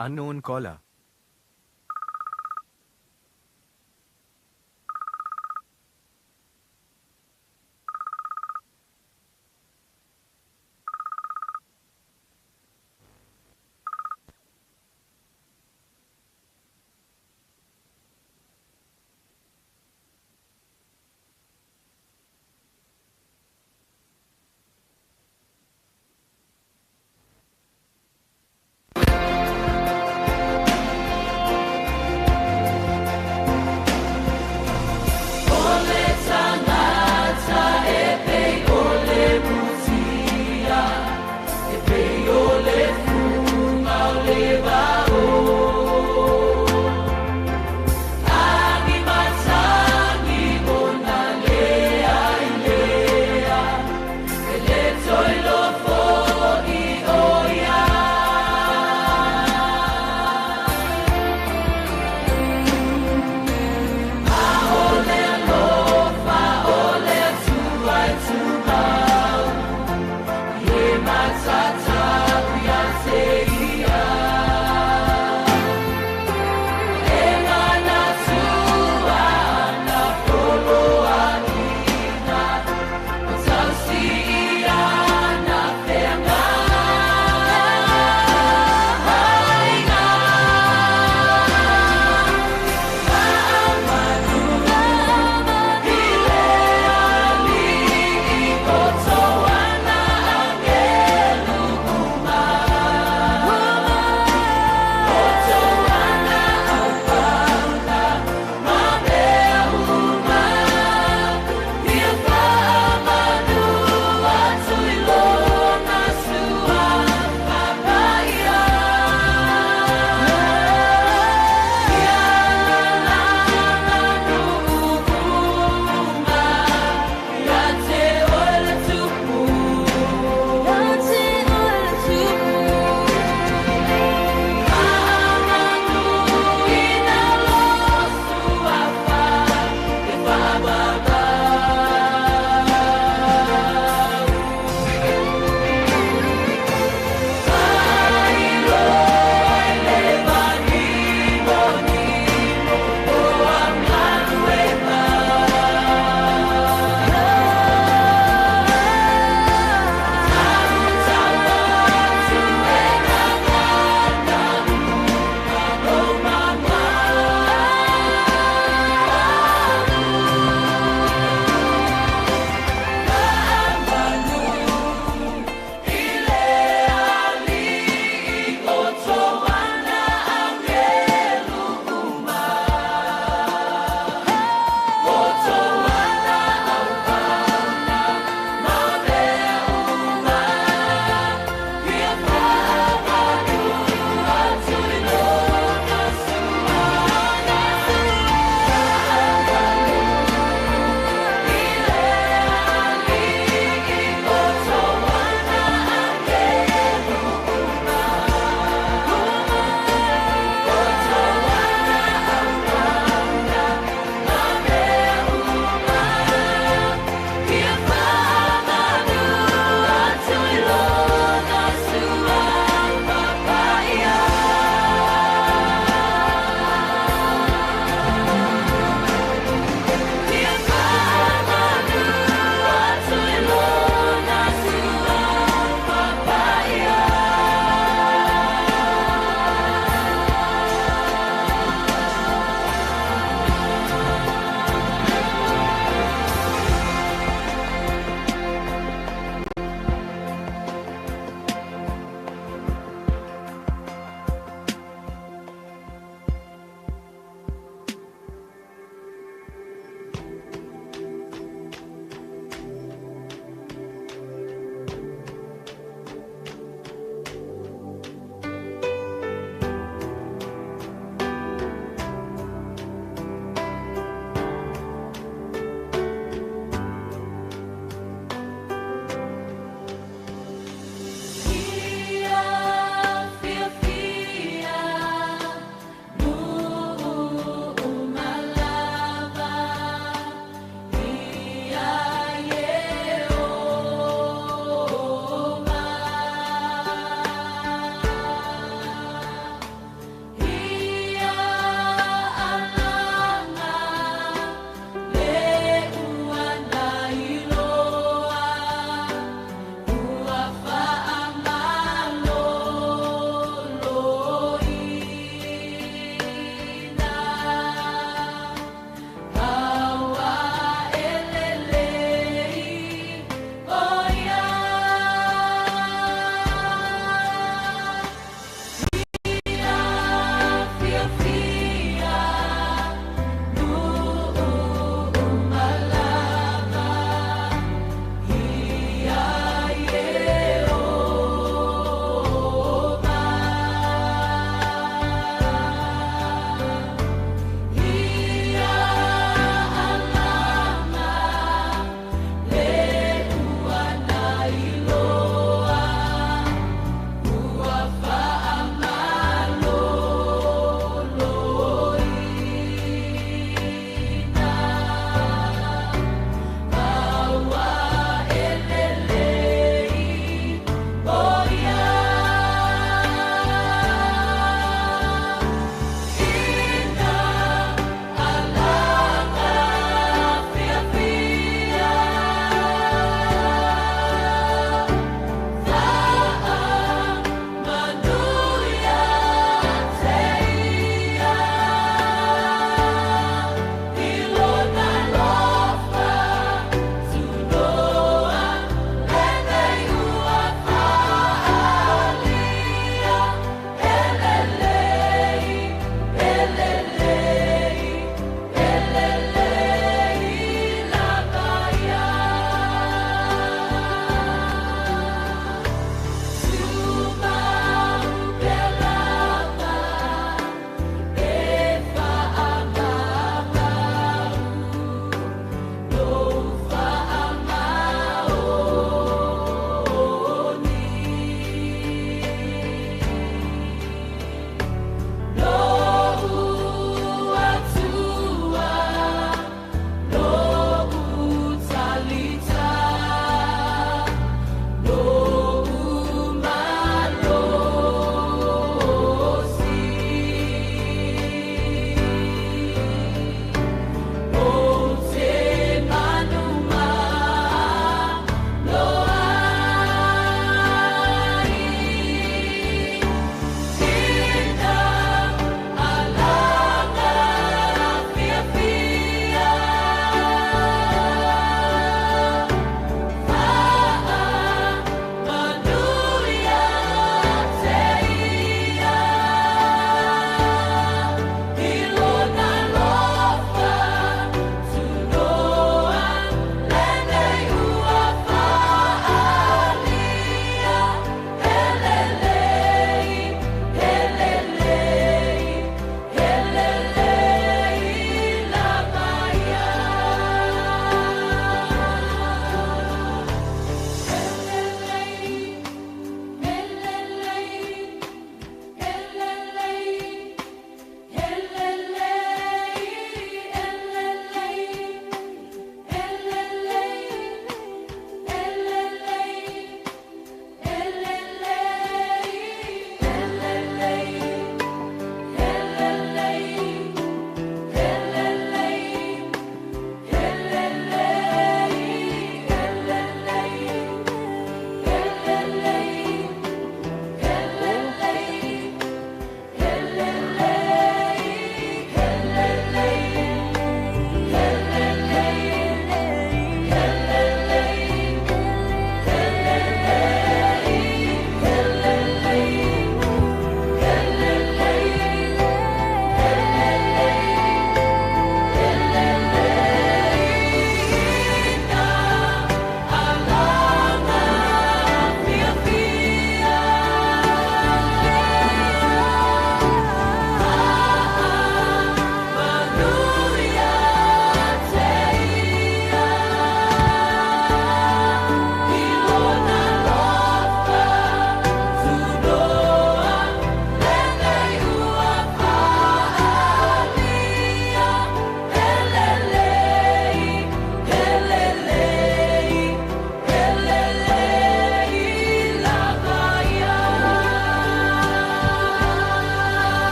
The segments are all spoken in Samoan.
Unknown caller.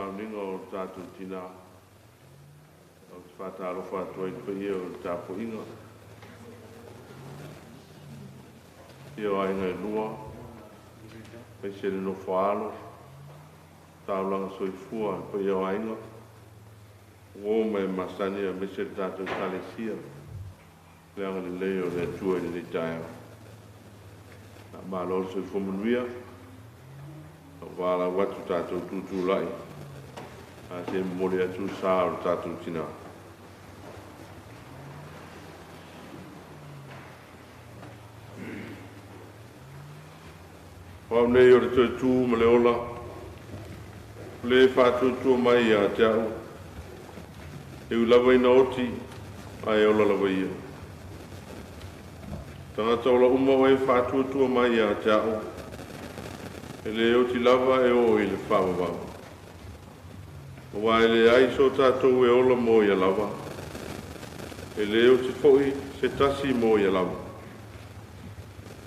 sauniga o le tatou tina, ou te faatalofa atu ai i le paia o le tapuaiga, i le afio o aiga e lua, aemaise le nofo a alo, taulaga soifua le paia o aiga, uo ma e masani aemaise le tatou Ekalesia i le agalelei o le Atua i lenei taeao. Faamalo le soifua manuia. Ua valaau atu tatou tutulai se i momoli atu le sa o le tatou tina. O au nei o le toe tu ma le ola, o le faatuatua mai ia te au, e ui lava ina oti, ae ola lava ia. Tagata ola uma o e faatuatua mai ia te au, e le oti lava e oo i le faavavau. Aua e leai so tatou e ola mo ia lava, e le oti foi se tasi mo ia lava.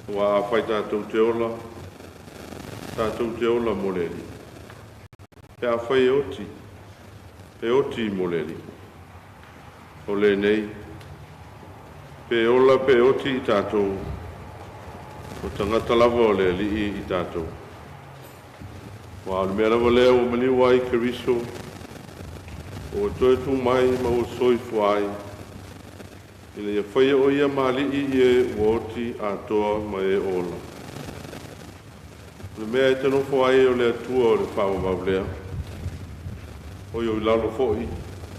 Aua afai tatou te ola, tatou te ola mo le Alii. Pe afai e oti, e oti mo le Alii. O lenei, pe ola pe oti i tatou, o tagata lava o le Alii i tatou. Aua o le mea lava lea ua maliu ai Keriso, ua toe tu mai ma ua soifua ai, ina ia faia o ia ma alii i e ua oti atoa ma e o ola. O le mea e te nofo ai o le Atua o le faavavau lea, o i lalo foi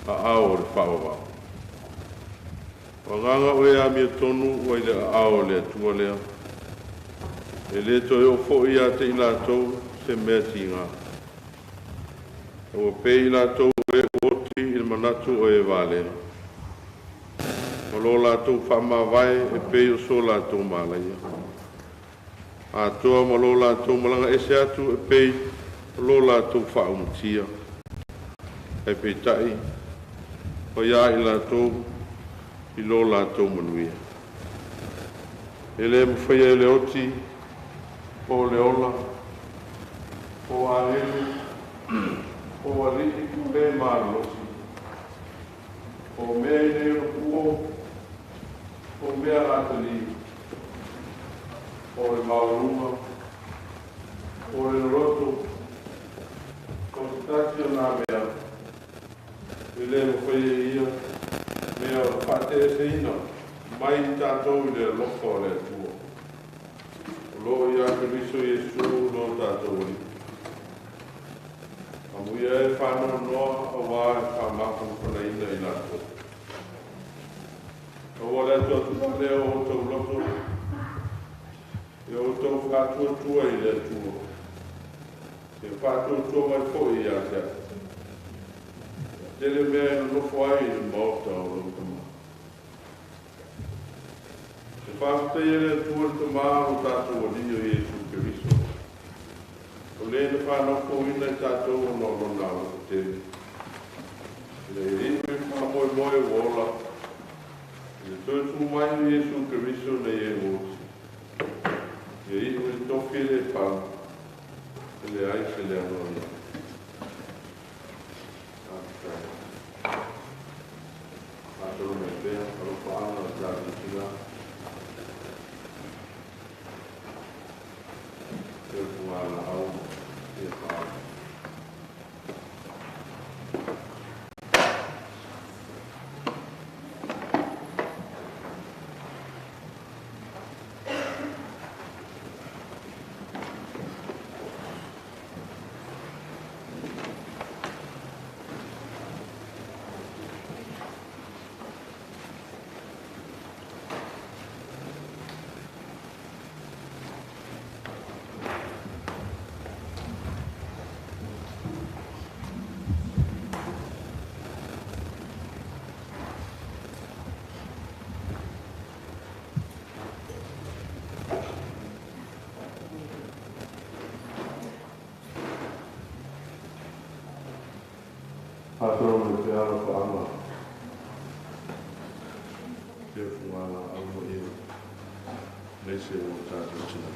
aao o le faavavau. O agaga o e amiotonu ua i le aao o le Atua lea, e le toe oo foi ia te i latou se mea tiga. Ua pei i latou o e ua oti i le manatu o e valea, ma lo latou faamavae e pei o so latou malaia, atoa ma lo latou malaga ese atu e pei o lo latou faaumatia. Ae peitai, o ia i latou i lo latou manuia. E le mafaia e le oti, po o le ola, po o agelu, po o alii pe malolosi, po o mea i nei ona po o mea atali, po o le maualuga, po o le loloto, po o se tasi o nā mea, e le mafaia e ia mea o le faateeseina mai i tatou i le alofa o le Atua. O lo o ia Keriso Iesu lo tatou Alii. Amuia e whānoanoa a wā e whaamafanafanaina i latou. Aua le atuatuma lea o outou loto, e outou faatuatua i le Atua. Ia faatuatua mai foi ia te au. Tele mea e nonofo ai i le maota o lou Tama. E faafetaia le Atua le Tama o lo tatou Alii o Iesu Keriso. O le na whānaufouina i tatou ona o lona alofa tele. Ina ia iu i le faamoemoe ua ola, i le toe tu mai o Iesu Keriso nei e ua oti. Ia iu i le tofi e le pau, e leai se leaga o i ai. Faafetai. Faatolo mai pea, alofaaga o le tatou tina. Ia fugalaau, ia wha. Faatolo mai pea alofaaga. Ia fugalaau ma ia leise o tatou tina.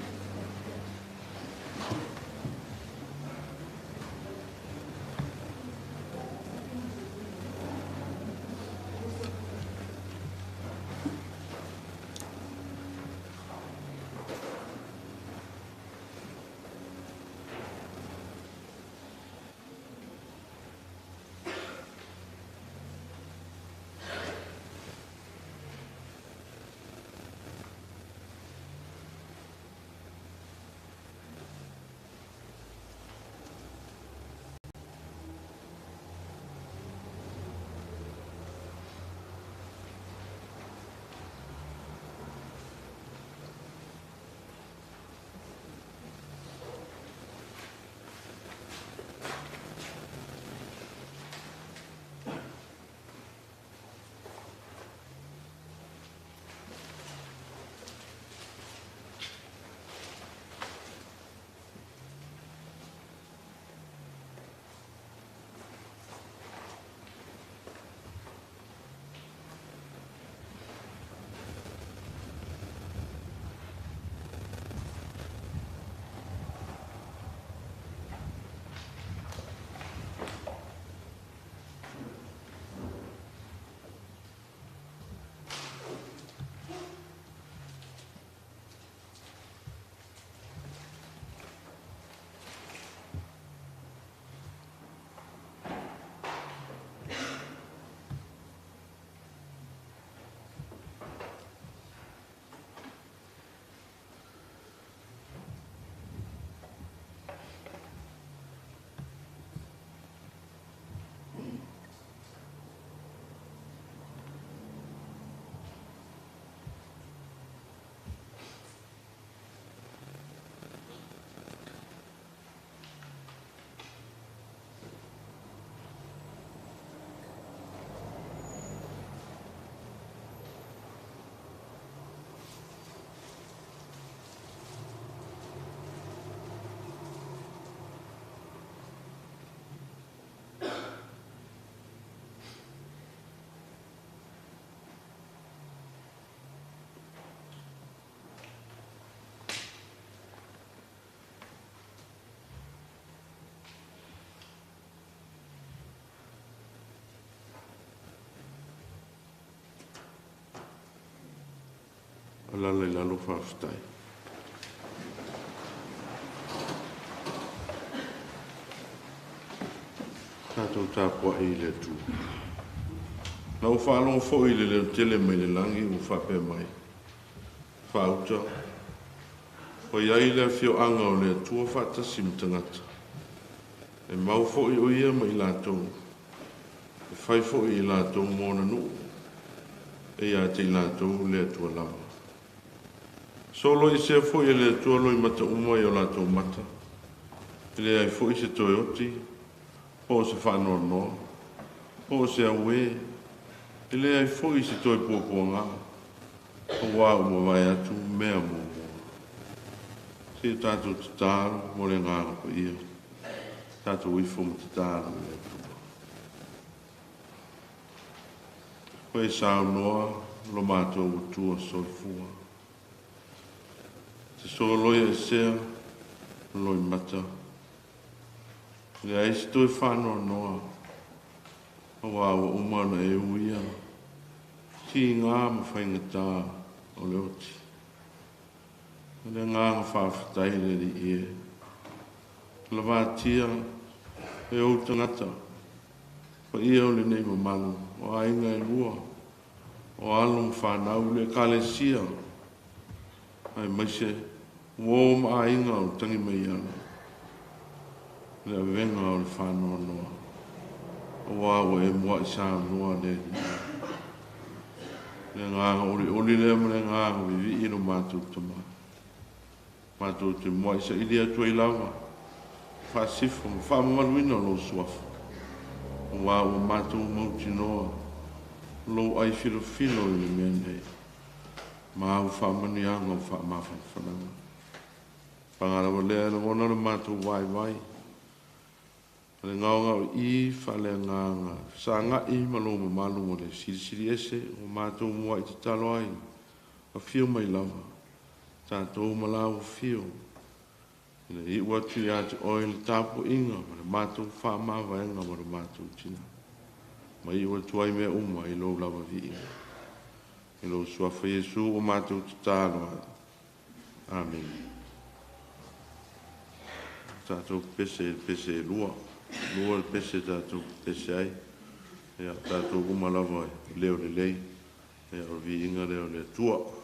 Alala i lalo faafetai. Tatou tapuai i le Atua. Na ou faalogo foi i le leo tele mai le lagi ua faapea mai, Faauta, ua i ai le afioaga o le Atua faatasi ma tagata, e mau foi o ia ma i latou, e fai foi i latou mo ona nuu, e ia te i latou le Atua lava. Soloiesea foi e le Atua loimata uma i o latou mata, e leai foi se toe oti, po o se faanoanoa, po o se auē, e leai foi se toe puapuaga, auā ua mavae atu mea muamua. Se i tatou tatalo mo le Agaga Paia, tatou ifo ma tatalo i le Atua. Ua e saunoa lo matou Atua Soifua, e te soloiesea loimata, e leai se toe faanoanoa, auā ua uma ona e uia tiga ma faigata o le oti. O le agaga faafetai le Alii e, lavatia e ou tagata, paia o lenei mamalu, o aiga e lua, o alo ma fanau i le Ekalesia, aemaise uo ma aiga o Tagimaiala, le avega o le faanoanoa, auā ua e muai saunoa le Alii. Le agaga olioli lea ma le agaga vivii lo matou Tama. Matou te muai saili atu ai lava, faasifo ma faamamaluina o lou suafa, auā ua matou mautinoa lou ai filofilo i le mea nei, ma au faamanuiaga o faamafanafanaga. Paga lava lea e lagona le matou vaivai, o le gaogaoii faaleagaga fesagai ma lou mamalu ma le Silisili Ese ua matou muai tatalo ai, afio mai lava, tatou ma lau afio, ina ia iu atu ia te oe le tapuaiga ma le matou faamavaega ma le matou tina, ma iu atu ai mea uma i lou lava viiga. I lou suafa Iesu ua matou tatalo ai. Amene. Tatou pepese i le pese e lua, lua le pese tatou pepese ai. Ia, tatou uma lava i leo lelei. Ia, o le viiga lea o le Atua.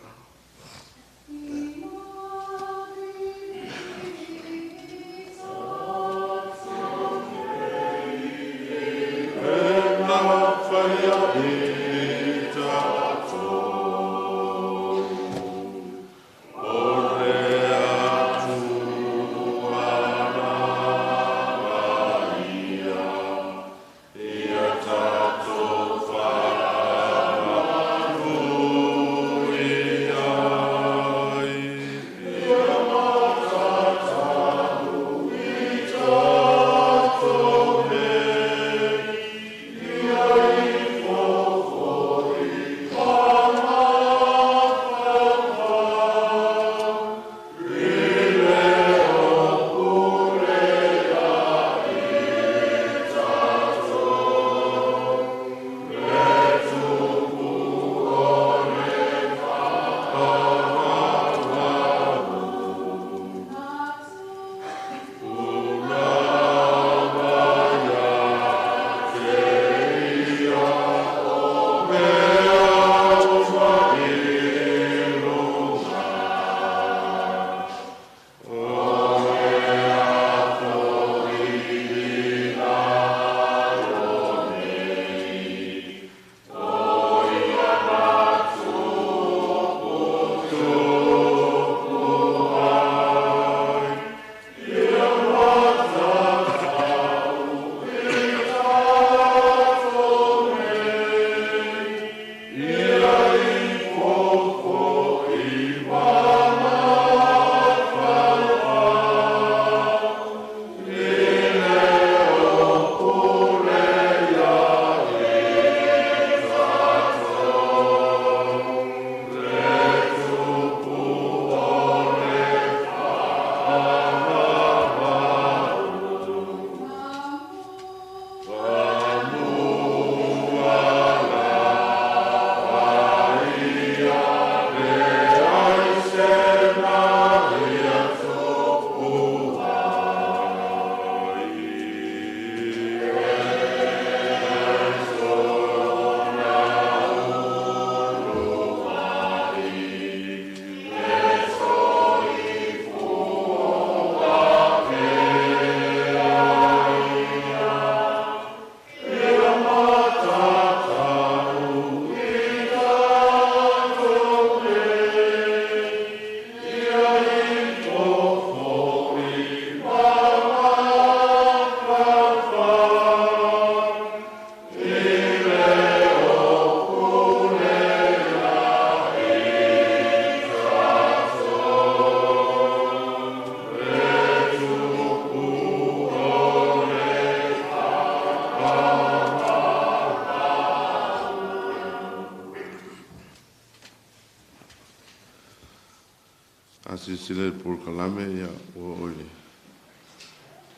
A silasila i le polokalame, ia, ua oo i le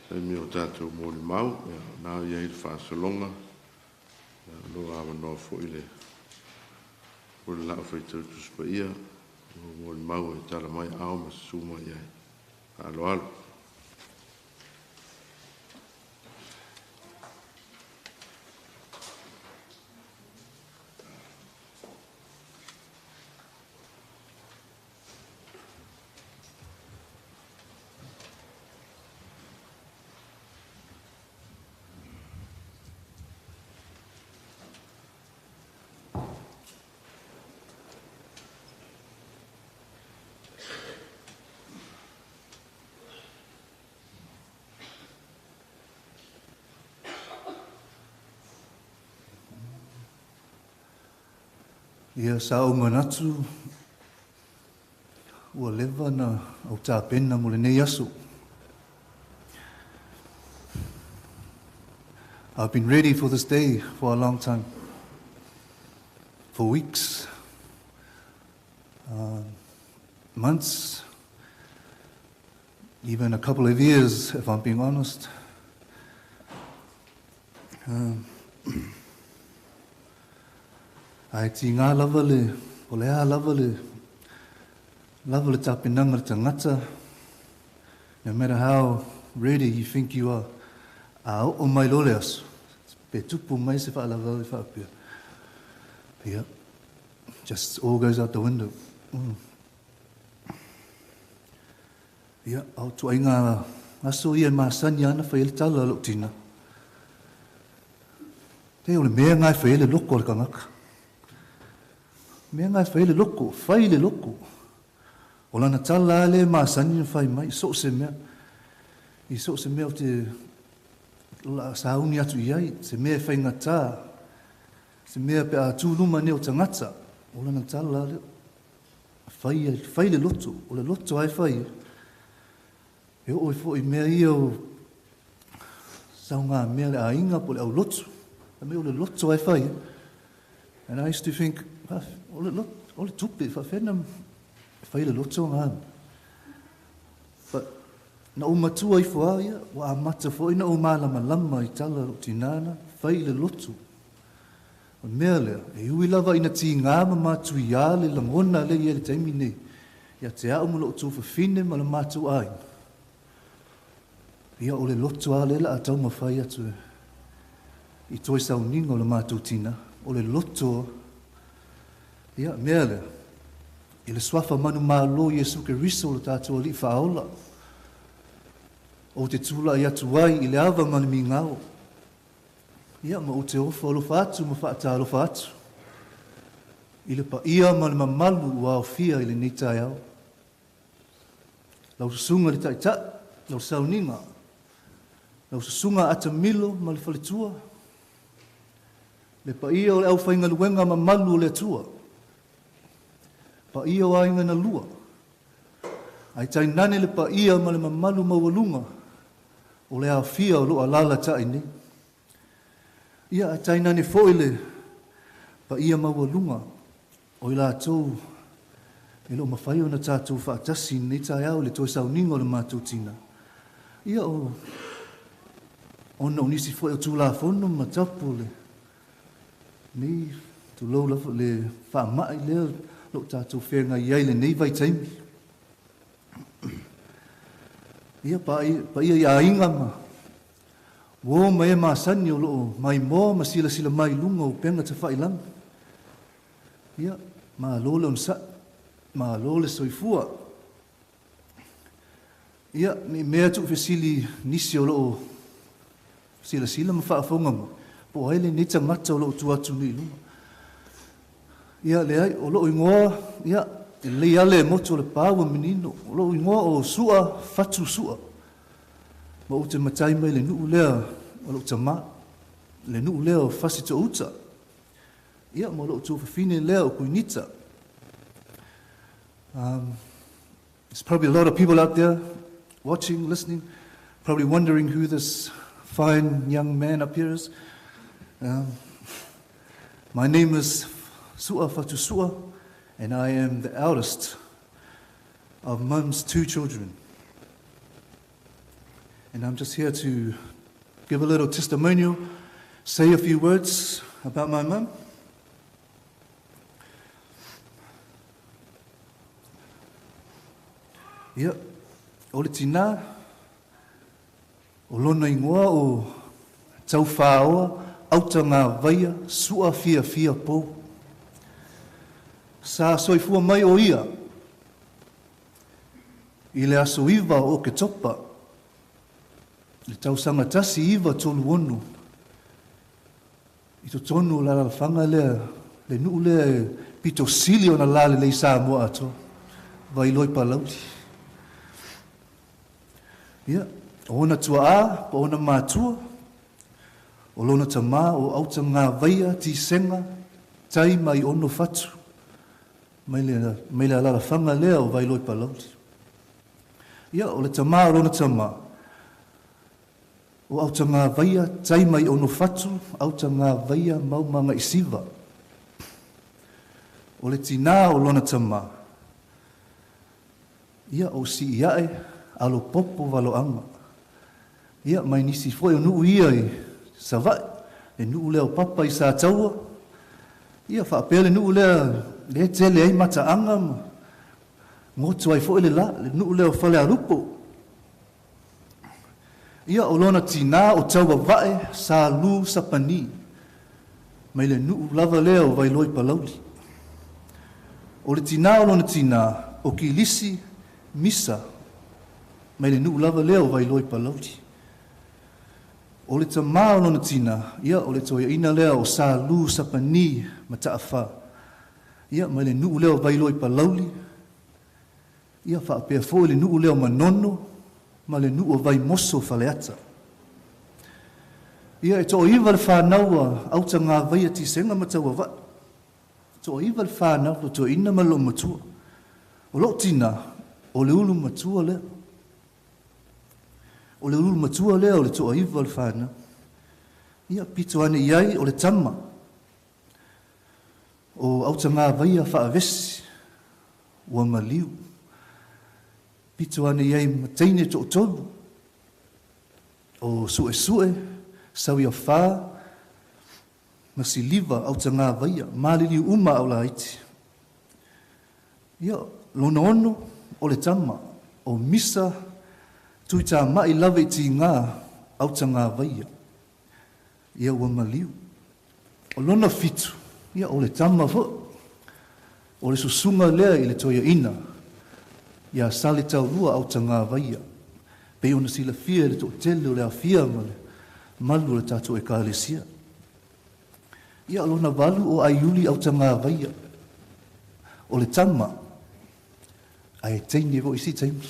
taimi o tatou molimau, ia, o lena e i ai le faasologa, ia, o lo o avanoa foi le Pule Laa Faitau Tusi Paia mo molimau e tala mai aao ma susu mai i ai. Faaaloalo. Ia, sa ou manatu ua leva na ou tapena mo lenei aso. I've been ready for this day for a long time. For weeks, months, even a couple of years, if I'm being honest. Ae tigā lava le, o le a lava le, lava le tapenaga a le tagata, no matter how ready you think you are, a oo mai loa le aso, pe tupu mai se faalavelave faapea, ia, just all goes out the window. Ia, a o ituaiga aso ia e masani lava ona fai ai le tala a lou tina. Te o le mea lena e fai ai le loko a le tagata. O le mea lena e fai ai le loko, fai le loko. O lana tala lava lea e masani ona fai mai, so o se mea. I so o se mea ou te sauni atu i ai, se mea e faigata, se mea pe a tu luma nei o tagata, o lana tala lava lea. Fai, fai le loto, o le loto lava e fai ai. E oo ai foi i mea ia o saogamea a le aiga po o le aulotu, fai mai o le loto lava e fai ai. And I used to think, o le, o le tupe, faapefea ona fai le loto na. But na ou matua ifo lava ia, ua amata foi ona ou malamalama i tala a lou tina na, fai le loto. O le mea lea, e ui lava ina tiga ma matuia le lagona lea e i ai i le taimi nei, ia te au ma lou tuafafine ma le matou aiga, ia o le loto lava lea o le a taumafai atu i toe sauniga o le matou tina, o le loto, ia, mea lea, i le suafa manumalo o Iesu Keriso lo tatou Alii Faaola, ou te tulai atu ai i le ava ma le migao, Ia, ma ou te ofo alofa atu ma faatalofa atu i le paia ma le mamalu ua aofia i lenei taeao. Lau susuga i le Taitai, lau sauniga, lau susuga Atamilo ma le faletua, le paia o le aufaigaluega mamalu o le Atua, paia o aiga na lua, ae tainane le paia ma le mamalu maualuga o le aofia o lo o alaalatai nei. Ia, ae tainane foi le paia maualuga o i latou e le o mafai ona tatou faatasi i lenei taeao i le toe sauniga o le matou tina. Ia, o, ona o nisi foi o Tulafono ma tapu o le, nei, tulou lava, le faamai lea o lo o tatou feagai ai i lenei vaitaimi. Ia, paia i aiga ma uo ma e masani o lo o maimoa ma silasila mai i luga o upega tafailagi. Ia, malo le onosai, malo le soifua. Ia, ne i mea tuufesili nisi o lo o silasila ma faafofoga mai, po o ai lenei tagata o lo o tu atu nei i luga. Ia, leai, o lou igoa, ia, e lelei lava le motu o Lepa ua manino. O lou igoa o Sua Fatu Sua. Ma ou te matai mai le nuu lea o lou tamā, le nuu lea o Fasitoo-uta. Ia, ma lou tuafafine lea o Kuinita. There's probably a lot of people out there watching, listening, probably wondering who this fine young man up here is. My name is Sua Fatusua, and I am the eldest of Mum's 2 children. And I'm just here to give a little testimonial, say a few words about my mum. Ia, o le tinā, o lona igoa o Tauwhāoa Autagavaia Sua Fiafia Pou. Sa soifua mai o ia i le aso 9 o Oketopa, le tausaga 1936, i totonu o le alaalafaga lea, le nuu lea e pito sili ona lalelei Samoa atoa, Vailoa i Palauli. Ia, o ona tuaa, po o ona matua, o lona tamā o Autagavaia Tisenga Tai mai ono fatu, mai le alaalafaga lea o Vailoa i Palauli. Ia, o le tamā o lona tamā, o Autagavaia Tai mai ono fatu, Autagavaia Maumagaisiva. O le tinā o lona tamā, ia, o Siiae Alopopo Valoaga. Ia, mai nisi foi o nuu ia i Savaii, le nuu lea o Papa i Sataua. Ia, faapea le nuu lea lea tele ai mataaga ma goto ai foi le la, le nuu lea o Falealupo. Ia, o lona tinā o Tauavae Sa Lu Sapani, mai le nuu lava lea o Vailoa i Palauli. O le tinā o lona tinā o Kilisi Misa, mai le nuu lava lea o Vailoa i Palauli. O le tamā o lona tinā, ia, o le toeaina lea o Sa Lu Sapani Mataafa. Ia, mai le nuu lea o Vailoa i Palauli. Ia, faapea foi le nuu lea o Manono ma le nuu o Vaimoso Faleata. Ia, e toaiva le whanau a Autagavaia Tisenga ma Tauavae. Toaiva le whanau, lo toeaina ma loo matua. O loo tina, o le ulu matua lea. O le ulu matua lea o le toaiva le whanau. Ia, pito ane i ai o le tama. O Autagavaia Faavesi, ua maliu. Pito ane i ai ma teine tootolu. O sue sue, sau ia whā, ma siliva Autagavaia, malili uma au laiti. Ia, lona ono o le tama, o Misa Tuita mai lava i tingā Autagavaia. Ia ua maliu. O lona fitu, ia o le tama fo, o le susunga lea i le toeaina, ia Sale Taulua Autagavaia. Pe ona silafia i le toatele o le afia ma le malu o le tatou ekalesia. Ia, o lona valu o Aiuli Autagavaia. O le tama, ae teine foi isi taimi.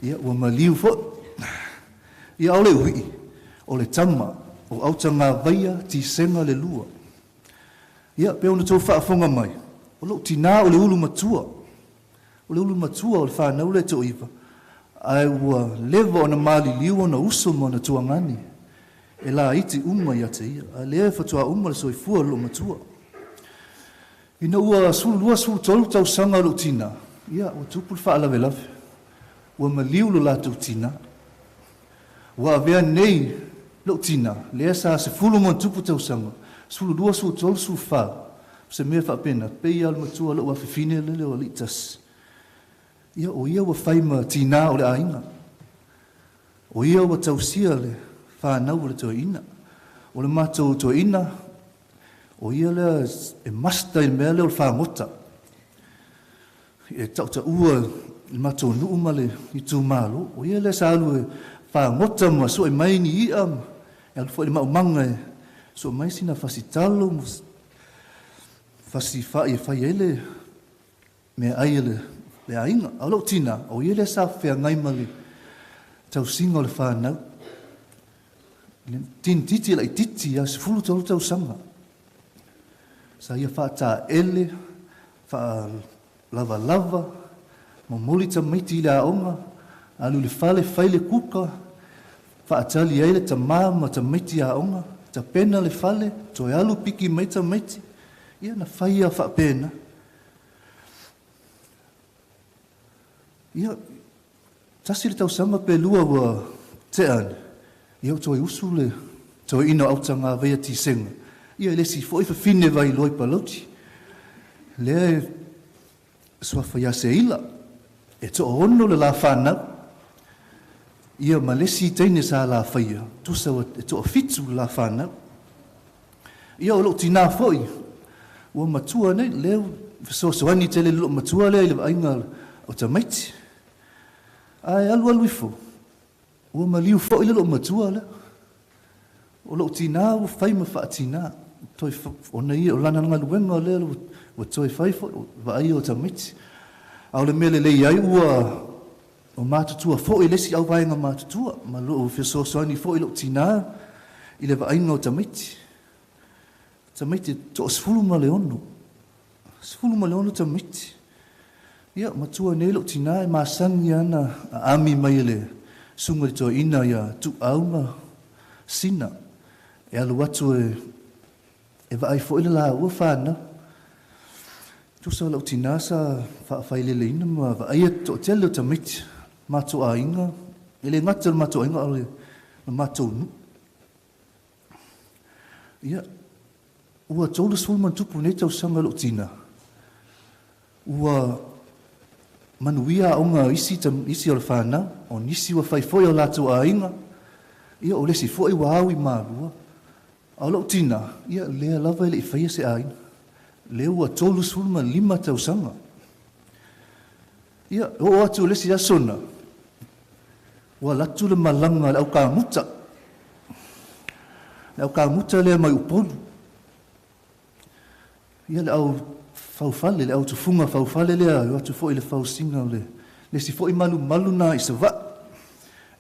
Ia, ua maliu foi. Ia, o le ui, o le tama, o Autagavaia Tisenga le lua. Ia, pe ona tou faafofoga mai, o lou tinā o le ulu matua. O le ulu matua o le whanau le toiva. Ae ua leva ona maliliu ona uso ma ona tuagani. E la iti uma ia te ia. A lea e faatoa uma le soifua loo matua. Ina ua 12 13 tausaga lou tinā, ia, ua tupu le faalavelave. Ua maliu lo latou tinā. Ua avea nei lou tinā, lea sa 10 ma tupu tausaga, 12, 13, 14. Se mea faapena, pei a le matua lou afafine lele o alii tasi. Ia, o ia ua fai ma tinā o le aiga. O ia ua tausia le whanau o le toeaina. O le matou toeaina, o ia lea e master i le mea lea o le fagota. E tautaua le matou nuu ma le itumalo. O ia lea sa alu e fagota ma sue mai ni i'a, e alu foi le maumaga e sue mai sina fasitalo, ma fasi fa'i e fai ai le mea ai le aiga. A o lou tinā, o ia lea sa feagai ma le tausiga o le whanau. Tinititi laititi ia 13 tausaga. Sa ia faataele, faalavalava, momoli tamaiti i le aoga, alu i le fale fai le kuka, faatali ai le tamā ma tamaiti aoga, tapena le fale, toe alu piki mai tamaiti. Ia na fai ia faapena. Ia, tasi le tausaga pe lua ua tea ane, ia ua toe usu le toeaina o Autagavaia Tisega, ia i le isi foi fafine Vailoa i Palauli, lea e suafa ia Seila, e toaono le la fanau, ia ma le isi teine sa la faia, tusa ua e toafitu le la fanau. Ia o lou tinā foi, ua matua nei, lea ua fesoasoani tele i le loomatua lea i le vaaiga o tamaiti. Ae alualu ifo, ua maliu foi le loomatua lea. O lou tinā ua fai ma faatinā, toe ona ia o lana galuega lea ua toe fai foi, vaaia o tamaiti. A o le mea lelei ai ua o matutua foi le isi auvaega matutua, ma loo fesoasoani foi lou tinā i le vaaiga o tamaiti. Tamaiti 16, 16 tamaiti. Ia, matua nei lou tinā e masani ana aami mai e le susuga i le toeaina ia Tuau ma Sina, e alu atu e e vaai foi le laua fanau. Tusa o lau tinā sa faafaileleina ma vaaia toatele o tamaiti, matou aiga, e le gata i le matou aiga a o le matou nuu. Ia, ua 30 ma ona tupu nei tausaga lou tinā, ua manuia aoga o isi, isi o le fanau, o nisi ua fai foi o latou aiga, ia o le isi foi ua au i Malua. A o lou tinā, ia lea lava e le i faia se aiga. Lea ua 35 tausaga. Ia, oo atu i le isi aso na, ua alu atu le malaga a le aukamuta. Le aukamuta lea mai Upolu. Ia le au faufale, le au tufuga faufale lea, e o atu foi i le fausiga o le isi foi malumalu na i Savaii.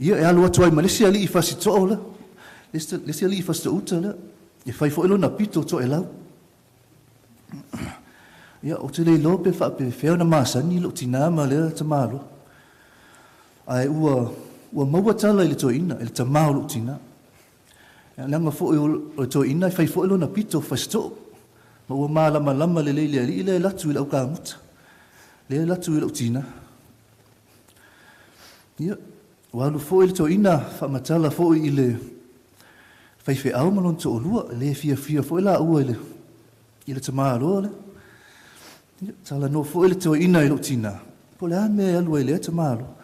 Ia e alu atu ai ma le isi alii Fasitoo lea, le isi alii Fasitoouta lea, e fai foi lona pito toelau. Ia, ou te le iloa pe faapefea ona masani lou tinā ma lea tamaloa. Ae ua maua tala i le toeaina, i le tamā o lou tinā. Leaga foi o le toeaina e fai foi lona pito Fasitoo. Ma ua malamalama lelei le alii lea e alu atu i le aukamuta. Lea e alu atu i lou tinā. Ia, ua alu foi le toeaina faamatala foi i le faifeau ma lona toalua, le fiafia foi laua i le tamaloa lea. Ia, talanoa foi le toeaina i lou tinā, po o le a mea e alu ai i lea tamaloa.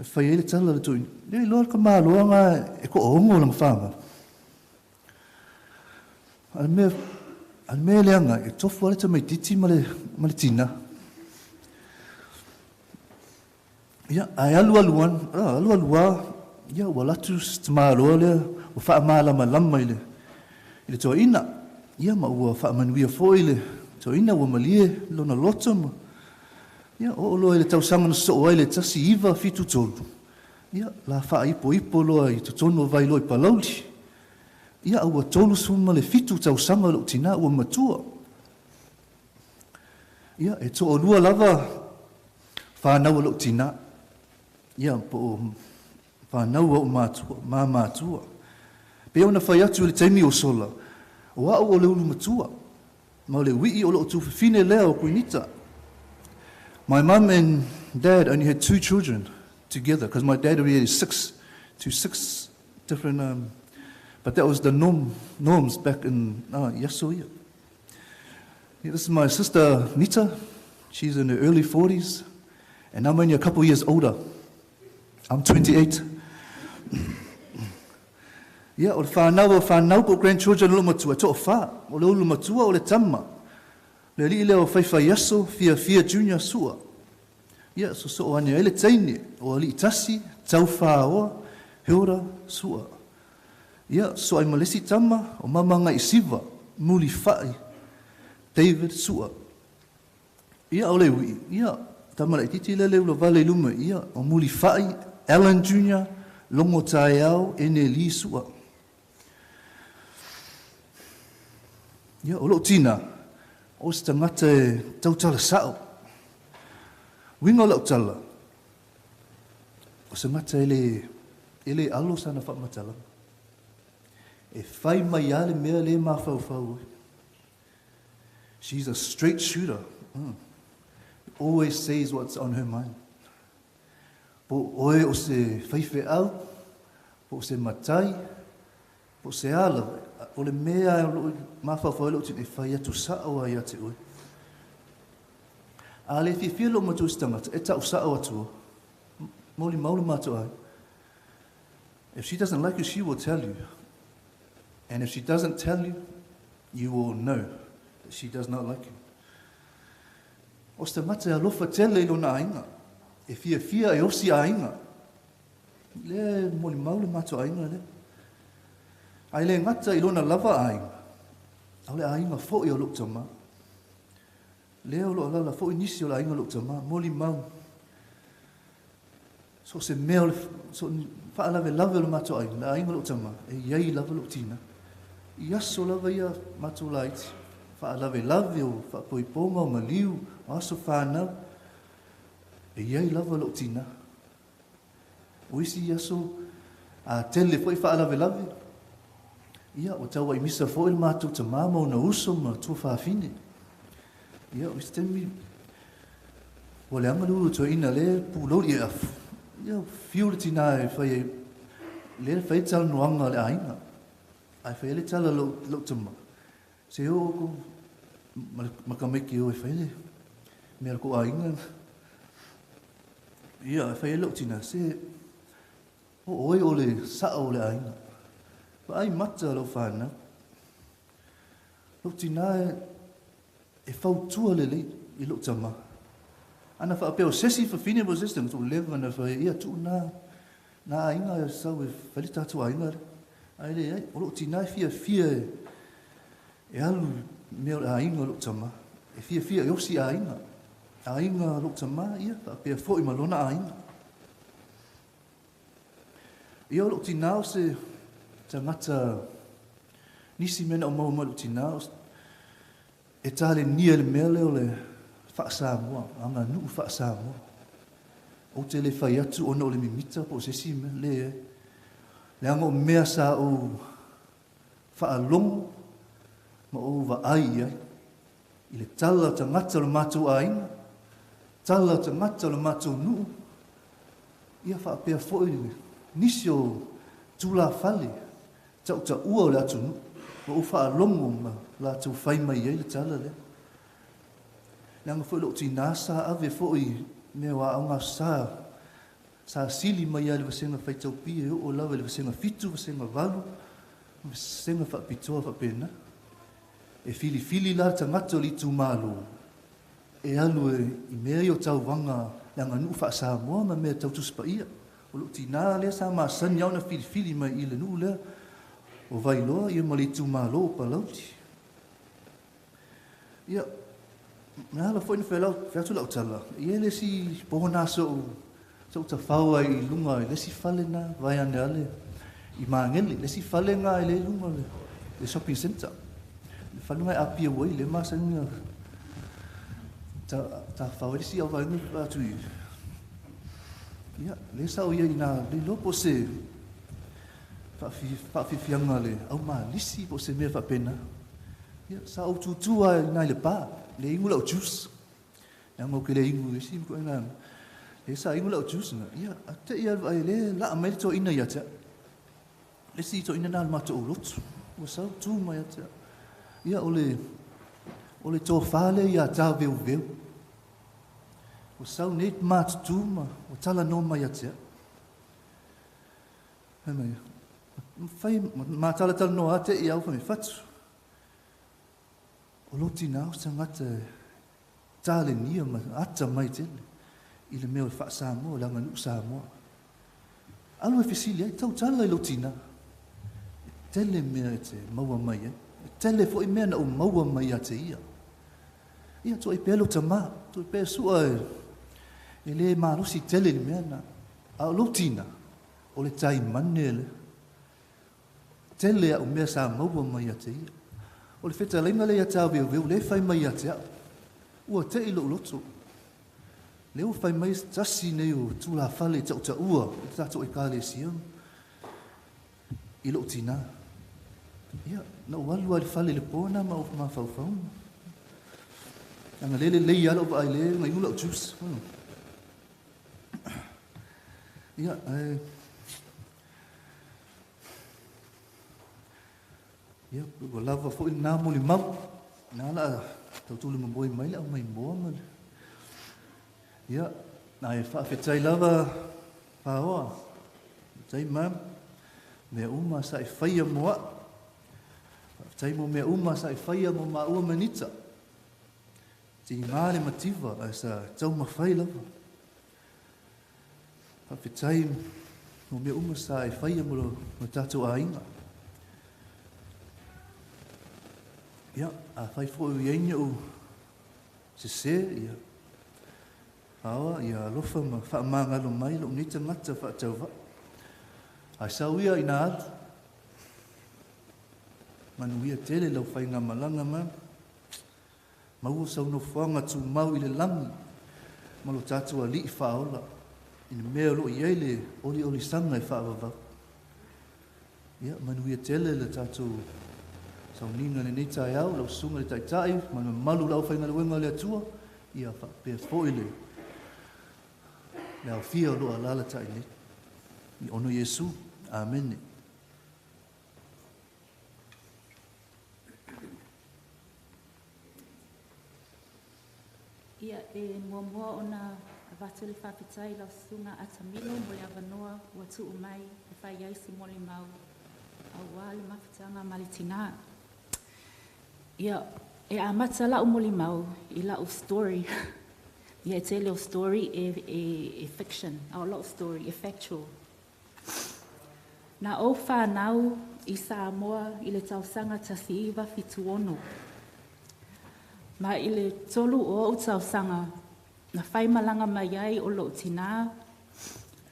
Fai ai le tala a le toeaina, le iloa le tamaloa na e toaono lana fanau. A le mea leaga, e tofu lava le tamaitiiti ma le tinā. Ia, ae alu alu alu alu lava, ia ua alu atu si tamaloa lea, ua faamalamalama i le toeaina. Ia ma ua faamanuia foi le toeaina, ua malie lona loto ma ia oo loa i le tausaga na sosoo ai le 1973, ia la faaipoipo loa i totonu o Vailoa i Palauli. Ia, ua 37 tausaga lou tinā ua matua. Ia, e toalua lava fanau a lou tinā. Ia, po o fanau au matua, ma matua. Pe ona fai atu i le taimi o sola, o au o le ulu matua, ma o le uii o loo tufafine lea o Kuinita. My mum and dad only had two children together, because my dad already had six, to six different, but that was the norms back in Yasoia. Yeah, this is my sister Nita. She's in her early 40s, and I'm only a couple years older. I'm 28. Ia, o le whanau o whanau po grandchildren o matua, to wha, o le ulu matua o le tama. Le alii lea o Whaiwhai Aso, Fia Fia Junior Sua. Ia, so so o ane ai le teine, o alii tasi, tau whaoa, Heora Sua. Ia, so ai malesi tama, o mamanga i siva, muli whai, David Sua. Ia, o le ui, ia, tama lai titi le ula vale luma, ia, o muli whai, Alan Junior, Longo Taeao, Ene Li Sua. Ia, o lou tinā, o se tagata e tautala sao. Uiga o lau tala, o se gata e le alo sana faamatalaga. E fai mai a le mea le mafaufau ai. She's a straight shooter. Always says what's on her mind. Po oe o se faifeau, po o se matai, po o se ala, o le mea o loo mafaufau ai lou tina e fai atu sao lava ia te oe. A le fiafia lou matua i se tagata, e tau sao atu. Molimau le matou aiga. If she doesn't like you, she will tell you. And if she doesn't tell you, you will know that she does not like you. O se tagata e alofa tele i lona aiga, e fiafia e osi aiga. Lea e molimau le matou aiga lea. Ae le gata i lona lava aiga, a o le aiga foi o lou tama. Lea o lo o alaala foi nisi o le aiga o lou tama, molimau. So o se mea o le so faalavelave o le matou aiga, le aiga o lou tama, e i ai lava lou tina. I aso lava ia matou laiti, faalavelave o faapoipoga o maliu, o aso fanau, e i ai lava lou tina. O isi aso a tele foi faalavelave, ia, ua tauaimisa foi le matou tama ma ona uso ma tuafafine. Ia, o isi taimi, ua leaga le ulu toeaina lea e pulou i afu. Ia, fiu le tina e fai ai, lea e fai ai talanoaga a le aiga. Ae fai ai le tala a lou tama, se o kou ma tamaiti e o e fai le mea a le kou aiga. Ia, e fai ai lou tina, se o oe o le sao o le aiga. Vaai mata lau fanau. Lou tina e fautua lelei i lou tama. Ana faapea o se isi fafine po o se isi tagata, ua leva ona fai ai, ia tuu na na aiga e sau e fai le tatou aiga lea. Ae leai, o lou tina e fiafia e alu i mea o le aiga o lou tama. E fiafia e osi aiga. Aiga o lou tama, ia, faapea foi ma lona aiga. Ia, o lou tina o se tagata, nisi mea na ou maua mai lou tina, e talenia i le mea lea o le faa-Samoa, aganuu faa-Samoa. Ou te le fai atu ona o le mimita po o se isi mea, leai. Leaga o mea sa ou faalogo ma ou vaai i ai, i le tala o tagata o le matou aiga, tala o tagata o le matou nuu, ia faapea foi nisi o tulafale tautaua o le atunuu, ua ou faalogo ma latou fai mai ai le tala lea. Leaga foi lou tina sa ave foi i mea o aoga sa, sa sili mai lava i le vasega faitau pi e oo lava i le vasega 7, vasega 8, vasega faapitoa faapena. E filifili la le tagata o le itumalo e alu i mea ia o tauvaga le aganuu faa-Samoa ma mea tau Tusi Paia. O lou tina lea sa masani lava ona filifili mai i le nuu lea o Vailoa ia ma le itumalo o Palauli. Ia, na ala foi na fai atu lau tala, e i ai le isi po na sa ou tafao ai i luga i le isi fale na vaeane ale i Magele, le isi fale na i le luga o le shopping centre. Le fale na e apia ua i le masani na tafao ai le isi au vaega atu i. Ia, le sa ou i ai i na, le iloa po o se faafiafiaga a le au malisi po o se mea faapena. Ia, sa ou tutu lava i ina i le pa, le inu lau juice. Leaga ou te le inu i isi ituaiga, lea sa inu lau juice na. Ia, a te i lava le vaai o lea e laa mai le toeaina ia te au. Le isi toeaina lena o le matou aulotu, ua sau tu mai ia te au. Ia, o le tofa lea ia Taveuveu. Ua sau nei matutu ma ua talanoa mai ia te au. Fai mai, fai ma talatalanoa lava te i au fai mai, Fatu, o lou tina o se tagata e talenia ma ata mai tele i le mea o le faa-Samoa, le aganuu Samoa. Alu e fesili ai, tautala i lou tina. E tele mea e te maua mai ai. E tele foi mea na ou maua mai ia te ia. Ia, tuuai pea lou tama, tuuai pea sua e le malosi tele i le mea na. A o lou tina, o le taimane lea. Tele au mea sa maua mai ia te ia. O le fetalaiga lea ia Taveuveu, lea e fai mai ia te au. Ua tei lou loto. Lea ua fai mai tasi nei o tulafale i tautaua i le tatou ekalesia i lou tina. Ia, na ou alu lava i le fale i le po na ma ou mafaufau. Leaga lea e lelei lava lou vaai lea na inu lau juice. Ia, ae Ia, ua lava foi lena molimau. Na la tautuli momoe mai le au mai moa ma le. Ia, ae faafetai lava Paoa. Faafetai mam. Mea uma sa e faia mo a'u. Faafetai mo mea uma sa e faia mo maua ma Nita. Tiga le mativa ae sa taumafai lava. Faafetai mo mea uma sa e faia mo lo tatou aiga. Ia, afai foi ua i ai ni ou sese, ia, Paoa, ia alofa ma faamagalo mai lou nei tagata faatauvaa. Ae sau ia ina alu. Manuia tele lau faigamalaga ma maua sau nofoaga tumau i le lagi ma lo tatou Alii Faaola i le mea o lo o i ai le oliolisaga e faavavau. Ia, manuia tele le tatou sauniga i lenei taeao, lau Susuga i le Taitai ma le mamalu o le aufaigaluega a le Atua, ia faapea foi le le aofia o lo o alaalatai nei. I ono Iesu. Amene. Ia, e muamua ona avatu le faafetai i lau Susuga Atamilo mo le avanoa ua tuu mai e fai ai se molimau aua le mafutaga ma le tinā. Ia, e amata la'u molimau i la'u story. Ia, e tele o story e fiction, a o la'u story e factual. Na ou fanau i Samoa i le tausaga 1976. Ma i le 3 o o'u tausaga, na faimalaga mai ai o lo'u tinā,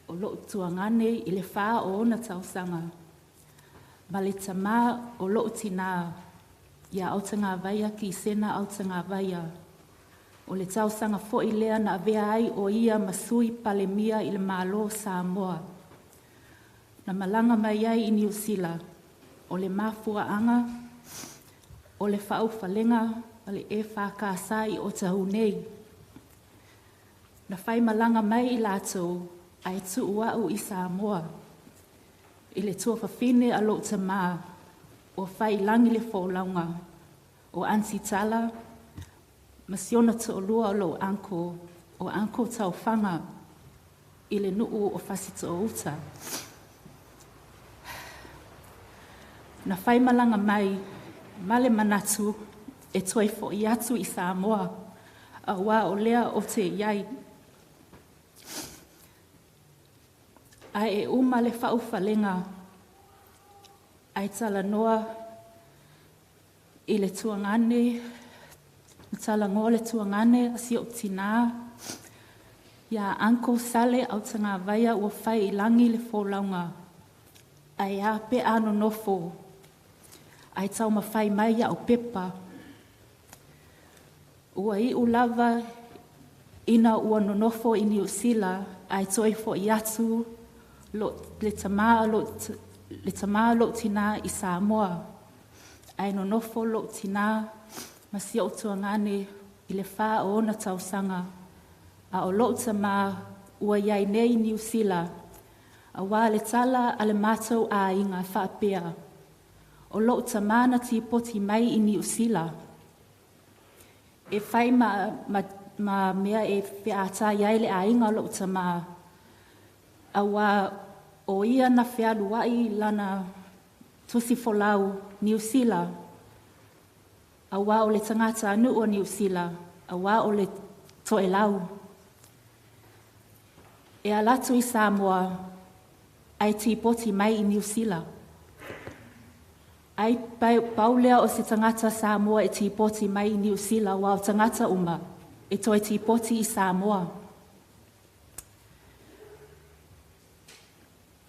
o lo'u tuagane i le 4 o ona tausaga, ma le tamā o lo'u tinā, ia Autagavaia Kisena Autagavaia. O le tausaga foi lea na avea ai o ia ma Sui Palemia i le Malo o Samoa. Na malaga mai ai i Niu Sila, o le mafuaaga o le faaufalega a le EFKS i Otahunei. Na faimalaga mai i latou ae tuu a'u i Samoa. I le tuafafine a lo'u tamā ua fai i lagi le folauga, o Aunty Tala ma si ona to'alua o lo'u uncle, o Uncle Taufaga i le nuu o Fasito'outa. Na faimalaga mai ma le manatu e toe fo'i atu i Samoa, auā o lea ou te i ai. Ae e uma le faaufalega ae talanoa i le tuagane, na talanoa le tuagane a si o'u tinā iā Uncle Sale Autagavaia ua fai i lagi le folauga, ae a pe a nonofo ae taumafai mai a'u pepa. Ua iʻu lava ina ua nonofo i Niu Sila ae toe fo'i atu le tamā o lo'u tinā i Samoa, ae nonofo lo'u tinā ma si o'u tuagane i le 4 o ona tausaga, a o lo'u tamā ua i ai nei i Niu Sila, auā le tala a le matou aiga faapea, o lo'u tamā na tipoti mai i Niu Sila e fai ma mea e featai ai le aiga o lo'u tamā, auā o ia na fealua'i lana tusi folau Niu Sila, auā o le tagatanu'u o Niu Sila, auā o le toelau. E ala atu i Samoa ae tipoti mai i Niu Sila. Ai pau lea o se tagata Samoa e tipoti mai i Niu Sila, auā o tagata uma e toe tipoti i Samoa.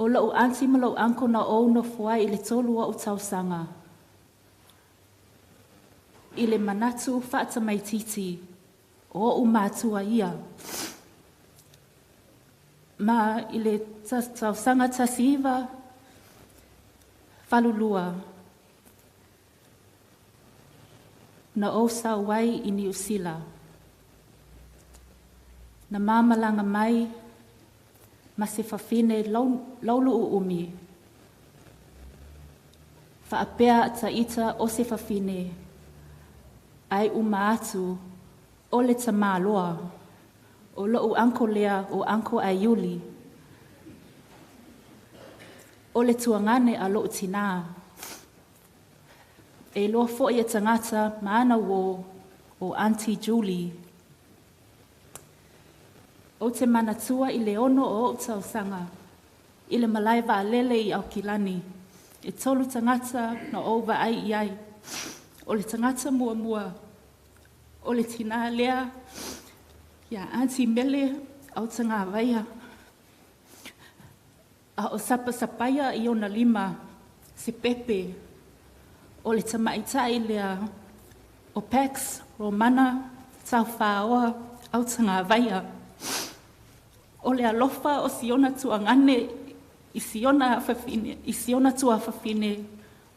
O lo'u aunty ma lo'u uncle na ou nofo ai i le 3 o'u tausaga. I le manatu faatamaititi, o o'u matua ia. Ma i le tausaga 1982, na ou sau ai i Niu Sila. Na mamalaga mai Ma se fafine lauluuumi. Faapea taita o se fafine, ai uma atu o le tamāloa, o lo'u uncle lea o Uncle Aiuli. O le tuagane a lo'u tinā. E iloa fo'i e tagata ma ana uō o Aunty Julie. Ou te manatua i le 6 o o'u tausaga, i le malae vaalele i Aukilani, e tolu tagata na ou vaai i ai. O le tagata muamua, o le tinā lea, ia Aunty Mele Autagavaia. A o sapasapaia i ona lima se pepe, o le tamaitai lea o Pax Romana Taufāoa Autagavaia. O le alofa o siona tuagane i siona afafine, i siona tuafafine,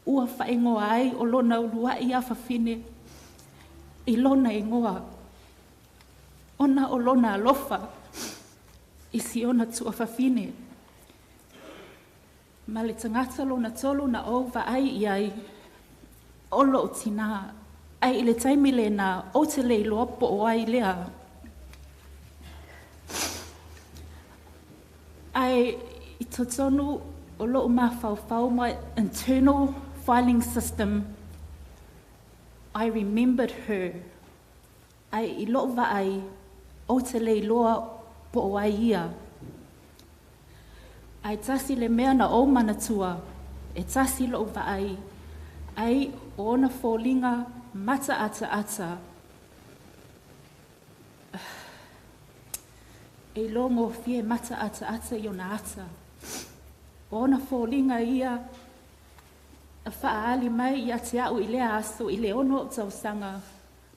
ua faaigoa ai o lona uluai afafine i lona igoa, ona o lona alofa i siona tuafafine. Ma le tagata lona tolu na ou vaai i ai, o lo'u tinā, ai i le taimi lena ou te le iloa po o ai lea. Ae i totonu o lo'u mafaufau, my internal filing system, I remembered her. Ae i lo'u vaai, ou te le iloa po o ai ia. Ae tasi le mea na ou manatua, e tasi lo'u vaai, ai o ona foliga mata ataata. E iloa gofie mata ataata i ona ata. O ona foliga ia a faaali mai ia te a'u i lea aso i le 6 o'u tausaga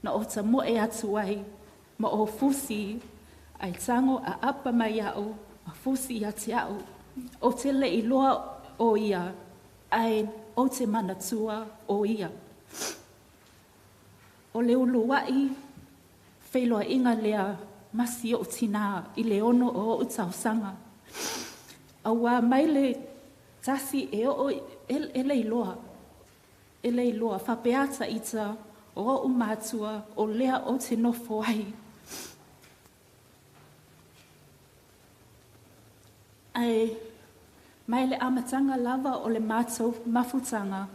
na ou tamoe atu ai ma ou fusi ae tago aapa mai a'u ma fusi ia te a'u. Ou te le iloa o ia, ae ou te manatua o ia. O le uluai feiloaiga lea ma si o'u tinā i le 6 o o'u tausaga. Auā mai le tasi e oo e le iloa, e le iloa, faapea taita o o'u matua o lea ou te nofo ai. Ae mai le amataga lava o le matou mafutaga,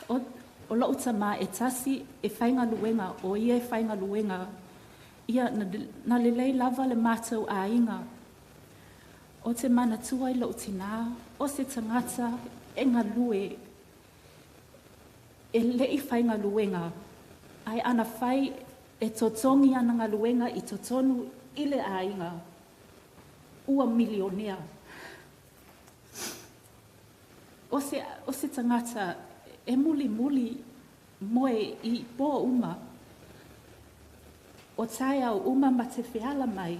o lo'u tamā e tasi e faigaluega, o ia e faigaluega. Ia, na lelei lava le matou aiga. Ou te manatua i lo'u tinā, o se tagata e galue, e le'i faigaluega, ae ana fai e totogi ana galuega i totonu i le aiga, ua milionea. O se tagata e mulimuli moe i pō uma. O taeao uma ma te feala mai,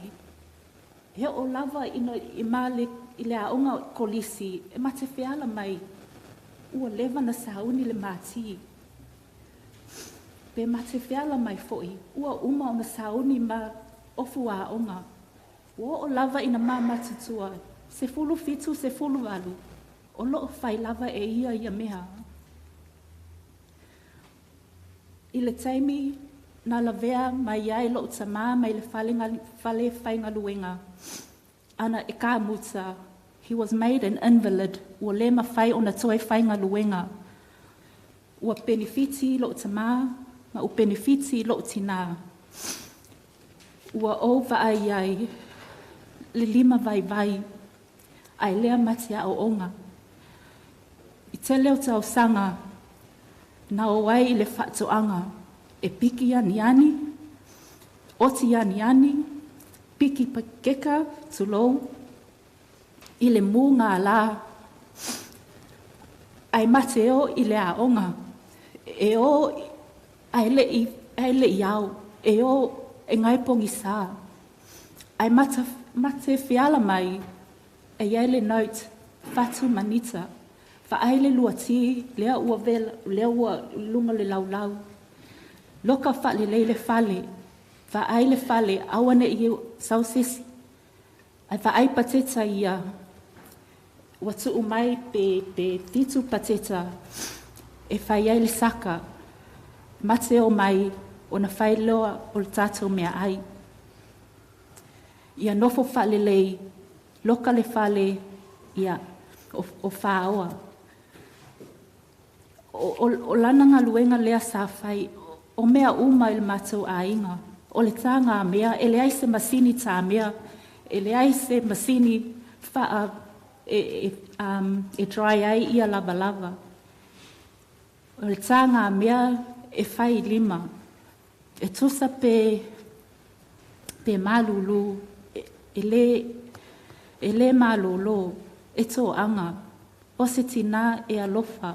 e oo lava ina i male i le aoga kolisi, e ma te feala mai, ua leva na sauni le mati. Pe ma te feala mai fo'i, ua uma ona sauni ma ofu aoga. Ua oo lava ina mamatutua, 17, 18, o loo fai lava e ia ia mea. I le taimi na lavea mai ai lo'u tamā mai le fale, fale faigaluega, ana e kamuta, he was made an invalid, ua le mafai ona toe faigaluega. Ua penefiti lo'u tamā, ma ua penefiti lo'u tinā. Ua ou vaai ai le lima vaivai, ae lea ma te aoaoga. I tele o tausaga, na o ai i le faatoaga, e piki aniani, oti aniani, piki pakeka, tulou, i le mū ngā lā. Ae mate o i le aoga, e o ae le i ao, e o e ngai pogisa. Ae mata, mate feala mai, e iai le note, fatu manita. Vaai le luati, lea ua vela, lea ua lunga le laulau. Loka faalelei le fale, vaai le fale, aua ne i sau sesi. Ae vaai pateta ia, ua tuu mai pe 7 pateta e fai ai le saka, mate o mai ona fai loa o le tatou mea ai. Ia nofo faalelei, loka le fale, ia, o whaoa. O lana galuega lea sa fai, o mea uma i le matou aiga, o le tāga mea, e leai se masini tā mea, e leai se masini whaa e dry ai ia lava lava. O le tāga mea e fai lima, e tusa pe malulu, e le malolo, e tō anga, o se tina e alofa.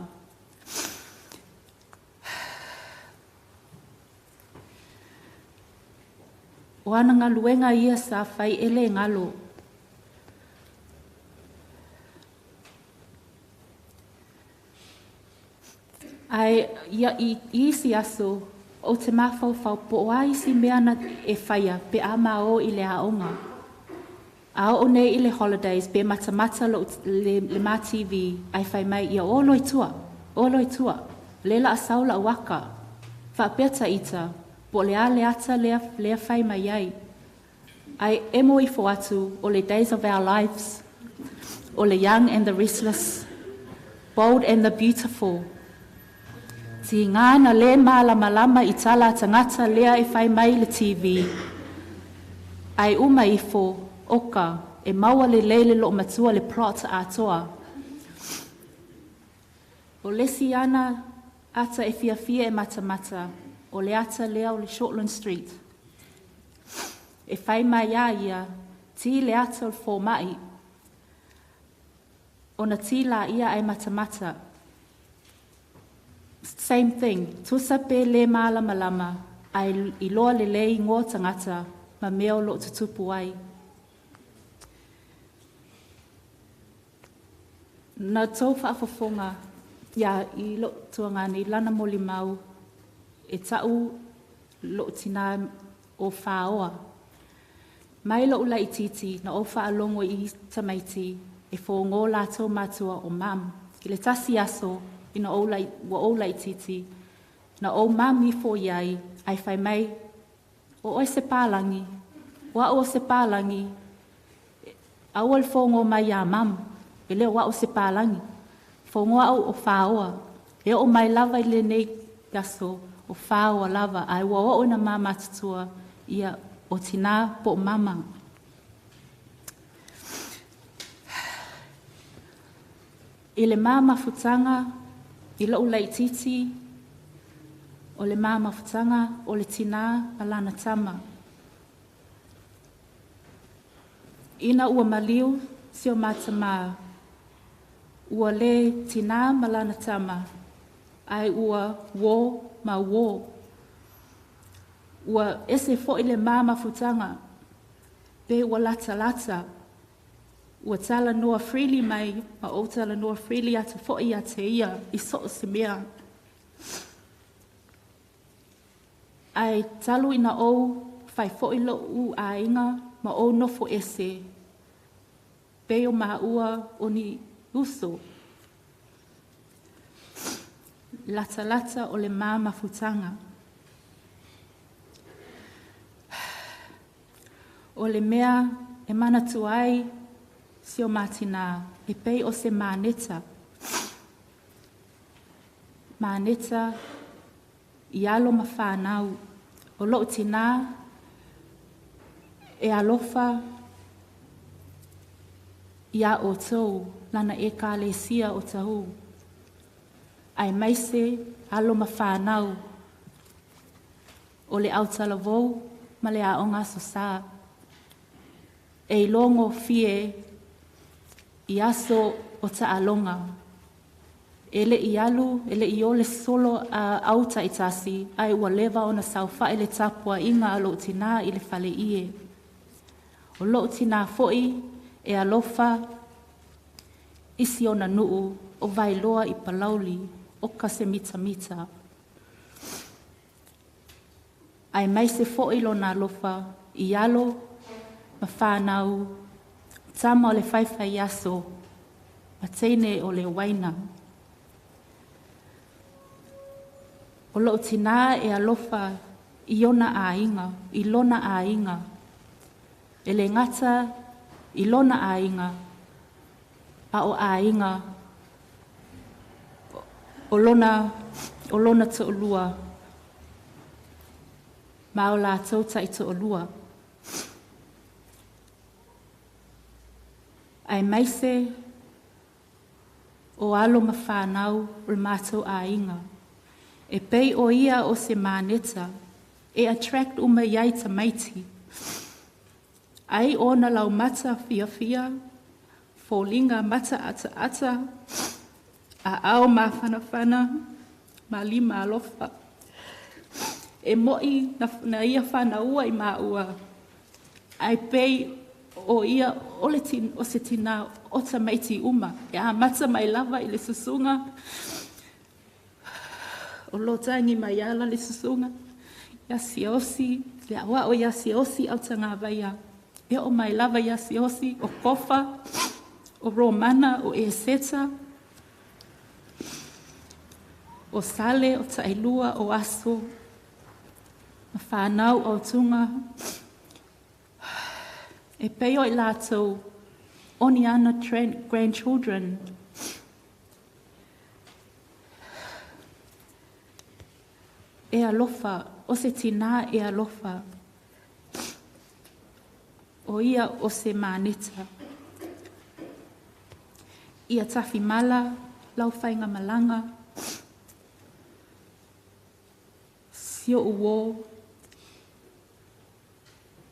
O ana galuega ia sa fai e le galo. Ai ia i isi aso o te mafaufau po o ai si mea na e whaia pe a mao i le aonga. A o nei i le holidays pe matamata lo le ma TV ai whai mai ia o loi tua, le la asau la waka, whaapea ita, po le a le ata lea whai mai ai. Ai emo i atu o le Days of Our Lives, o le Young and the Restless, Bold and the Beautiful. Ti ngā na le malamalama i tala tangata lea e whai mai le TV. Ai uma ifo, oka, e maua le lele lo matua le plot atoa. O lesi ana ata e fiafia e matamata, o le ata lea o le Shortland Street. E whai mai a ia, ti le ata o le fōmai. O na ti la ia ai matamata. Same thing, tusa pe le malamalama, ai i loa le lei ngō tangata, ma mea o lo tutupu ai. Na tō whaafofonga, ia i lo tuangani lana moli mau, e tau lo tina o whaoa. Mai lo ula i titi, na o whaalongo i tamaiti, e whongo lātou matua o mam. I le tasi aso, ina ua ola i titi, na o mam i fo iai, ai whai mai, o oe se pālangi, o ao se pālangi, au al whongo mai a mam, e leo wao se pālangi, whongo au o whaoa, e o mai lava i le nei aso, o whaoa lava, ai ua o na mama tutua, ia o tina po mama. I le mama futanga, i lou lai titi, o le mama futanga, o le tina a lana tama. Ina ua maliu, si o matama, ua le tina ma lana tama, ai ua wo ma wo. Ua ese fo i le mama futanga, pe ua lata lata, ua tala noa freely mai, ma o tala noa freely atu fo i ate ia, i so se mea. Ai talu ina o, whai fo i lo u a inga, ma o nofo ese, pe o ma ua o ni uso. Lata lata o le mama futanga. O le mea e manatu ai si o matina, e pei o se maneta. Maneta i alo ma whanau. O loo tina e alofa ia o tau, lana e ka le sia o tahu. Ai maise alo ma whanau. O le autalavou ma le aonga sosa. E longo fie i aso o ta'alonga. E le i alu, e le i ole solo a auta i tasi, ai ua leva ona saufae le tapua inga a loo tina i le fale ie. O loo tina foi e alofa isi ona nuu o vailoa i palauli o ka se mita mita. Ai mai se foi lona alofa i alo ma whanau Tama o le faifaiaso, ma teine o le uaina. O lou tinā e alofa i ona aiga, i lona aiga. E le gata i lona aiga, a o aiga o lona toalua, ma o latou taitoalua. Aemaise o alo ma fanau o le matou aiga. E pei o ia o se maneta e attract uma i ai tamaiti. Ai ona laumata fiafia, foliga mata ataata, aao mafanafana, ma lima alofa. E mo'i na ia fanaua i maua, ae pei o ia o, le tin, o se tinā o tamaiti uma. E amata mai lava i le susuga, o lo tangi mai ala le susuga, ia siaosi, le aoao ia siaosi au tagavaia. E o mai lava ia siaosi, o Kofa, o Romana, o Eseta, o Sale, o Tailua, o Aso, ma whanau o tunga, e pei o i lātou, o ni ana grandchildren. E alofa, o se tinā e alofa, o ia o se maneta. Ia tawhimala, lau whainga malanga, sio uo,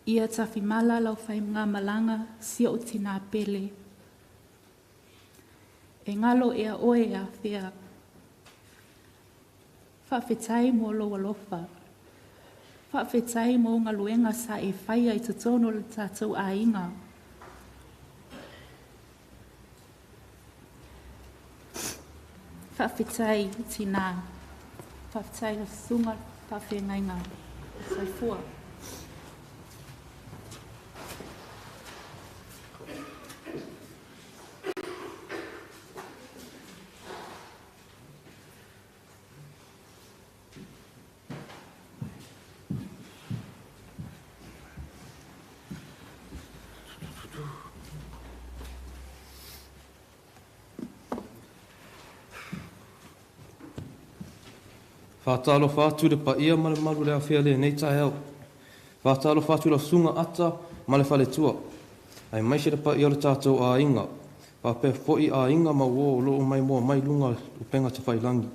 ia tawhimala lau whainga malanga, sio o tina pele. E ngalo ea oe a whia, Whaawhetai mō lou alofa. Whaawhetai mō ngā luenga sa e whaia i totonu le tātou aiga. Whaawhetai tinā. Whaawhetai la sunga whaawhengainga. Soifua. Whātalofa atu le paia ma le mamalu le afea lenei taeao. Whātalofa atu la susuga Ata ma le faletua. Aemaise le paia o le tātou aiga. Faapea foi aiga ma uo o loo maimoa mai luga o upega tafailangi.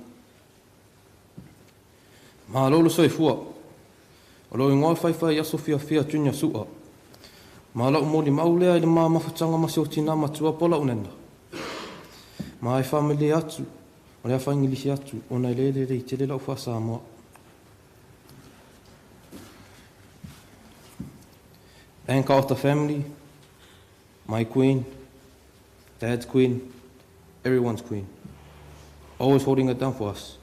Malo le soifua. O lou igoa faifai aso fiafia Junior Su'a. Ma lau molimau lea i le ma mafutaga ma si ou tinā matua po o lau nena. Ma e faamalie atu, o le a faaigilisi atu, ona e le lelei tele lau faa-Samoa. Anchor of the family, my queen, dad's queen, everyone's queen. Always holding it down for us.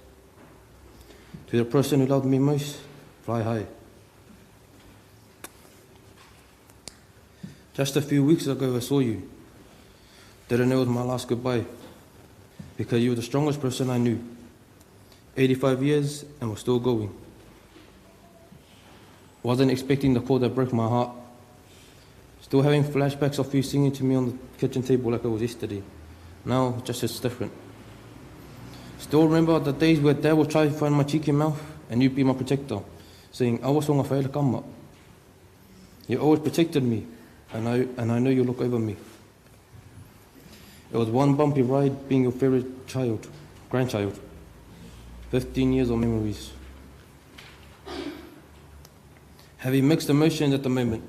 To the person who loved me most, fly high. Just a few weeks ago, I saw you. Didn't know it was my last goodbye, because you were the strongest person I knew. 85 years and we're still going. Wasn't expecting the call that broke my heart. Still having flashbacks of you singing to me on the kitchen table like it was yesterday. Now, just it's different. Still remember the days where Dad would try to find my cheeky mouth and you'd be my protector, saying, Awa songa whaela kama. You always protected me, and I know you look over me. It was one bumpy ride being your favorite child, grandchild. 15 years of memories. Having mixed emotions at the moment.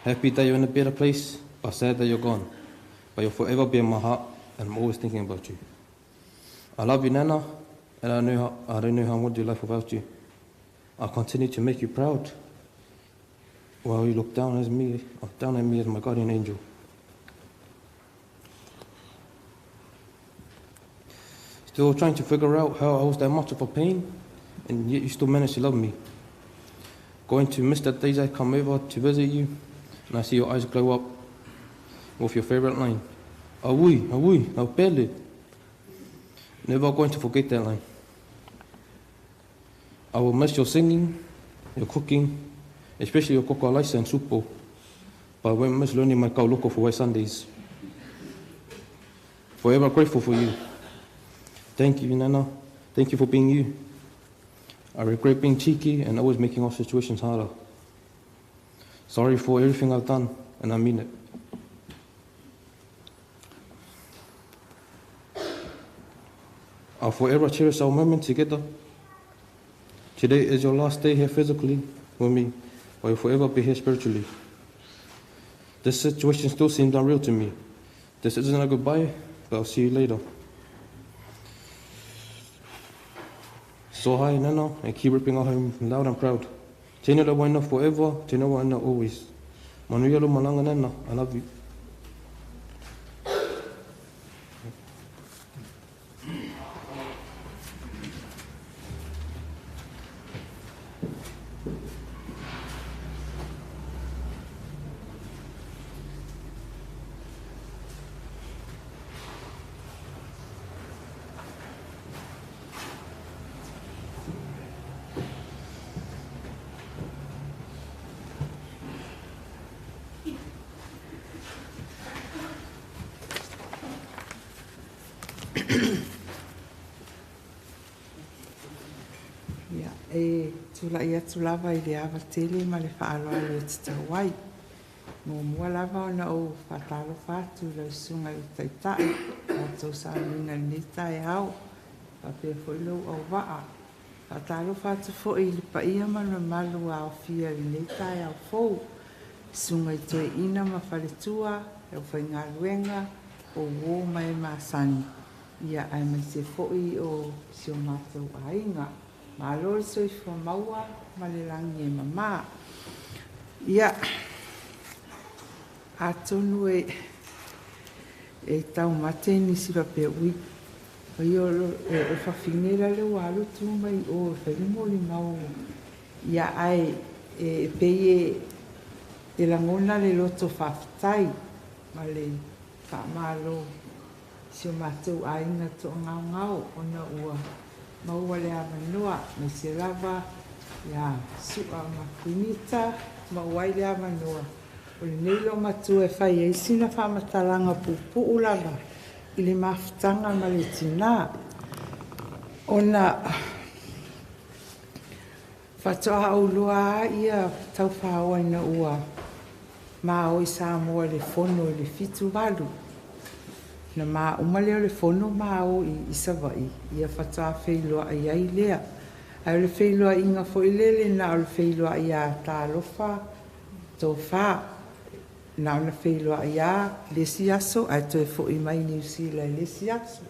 Happy that you're in a better place, but sad that you're gone. But you'll forever be in my heart, and I'm always thinking about you. I love you, Nana, and I don't know how I would do life without you. I'll continue to make you proud while you look down at me as my guardian angel. Still trying to figure out how I was that much of a pain, and yet you still managed to love me. Going to miss the days I come over to visit you, and I see your eyes glow up. with your favorite line, Aui, aui, au pele. Never going to forget that line. I will miss your singing, your cooking, especially your koko alaisa and soup bowl. But I won't miss learning my kauloko for White Sundays. Forever grateful for you. Thank you, Nana. Thank you for being you. I regret being cheeky and always making our situations harder. Sorry for everything I've done, and I mean it. I'll forever cherish our moment together. Today is your last day here physically with me, but you'll forever be here spiritually. This situation still seems unreal to me. This isn't a goodbye, but I'll see you later. So hi, Nana, and keep ripping our home loud and proud. Tēnei rawa forever, tēnei waina always. Manuia lo malanga, Nana, I love you. Ia, e tulai atu lava i le ava tele ma le faaaloalo e tatau ai. Muamua lava ona ou faatalofa atu i lau susuga i le Taitai o la outou sauniga i lenei taeao, faapea foi lou auvaa. Faatalofa atu foi i le paia ma le mamalu ua aofia i lenei taeao fou, susuga i toeaina ma faletua, le aufaigaluega, o uō ma e masani, ia aemaise foi o si o matou aiga. Malo le soifua maua ma le lagi e mamā. Ia, atonu e e taumate nisi faapea, ui, oi o le fafine la lea ua alu tu mai i o e fai le molimau. Ia, ae e pei e e lagona le loto faafetai ma le faamalo i si o matou aiga toagaogao ona ua maua le avanoa, aemaise lava ia Su'a ma Quinita, maua ai le avanoa o lenei loomatua e fai ai sina faamatalaga puupuu lava i le mafutaga ma le tinā. Ona faatoa ou iloa lava ia taufaoa ina ua ma o i Samoa i le fono i le 78. Na mauma lea o le fono ma o i Savaii, ia faatoa feiloai ai lea. Ae o le feiloaiga foi lele na o le feiloai lava talofa tofa. Na ona feiloai lava le isi aso ae toe foi mai Niu Sila i le isi aso.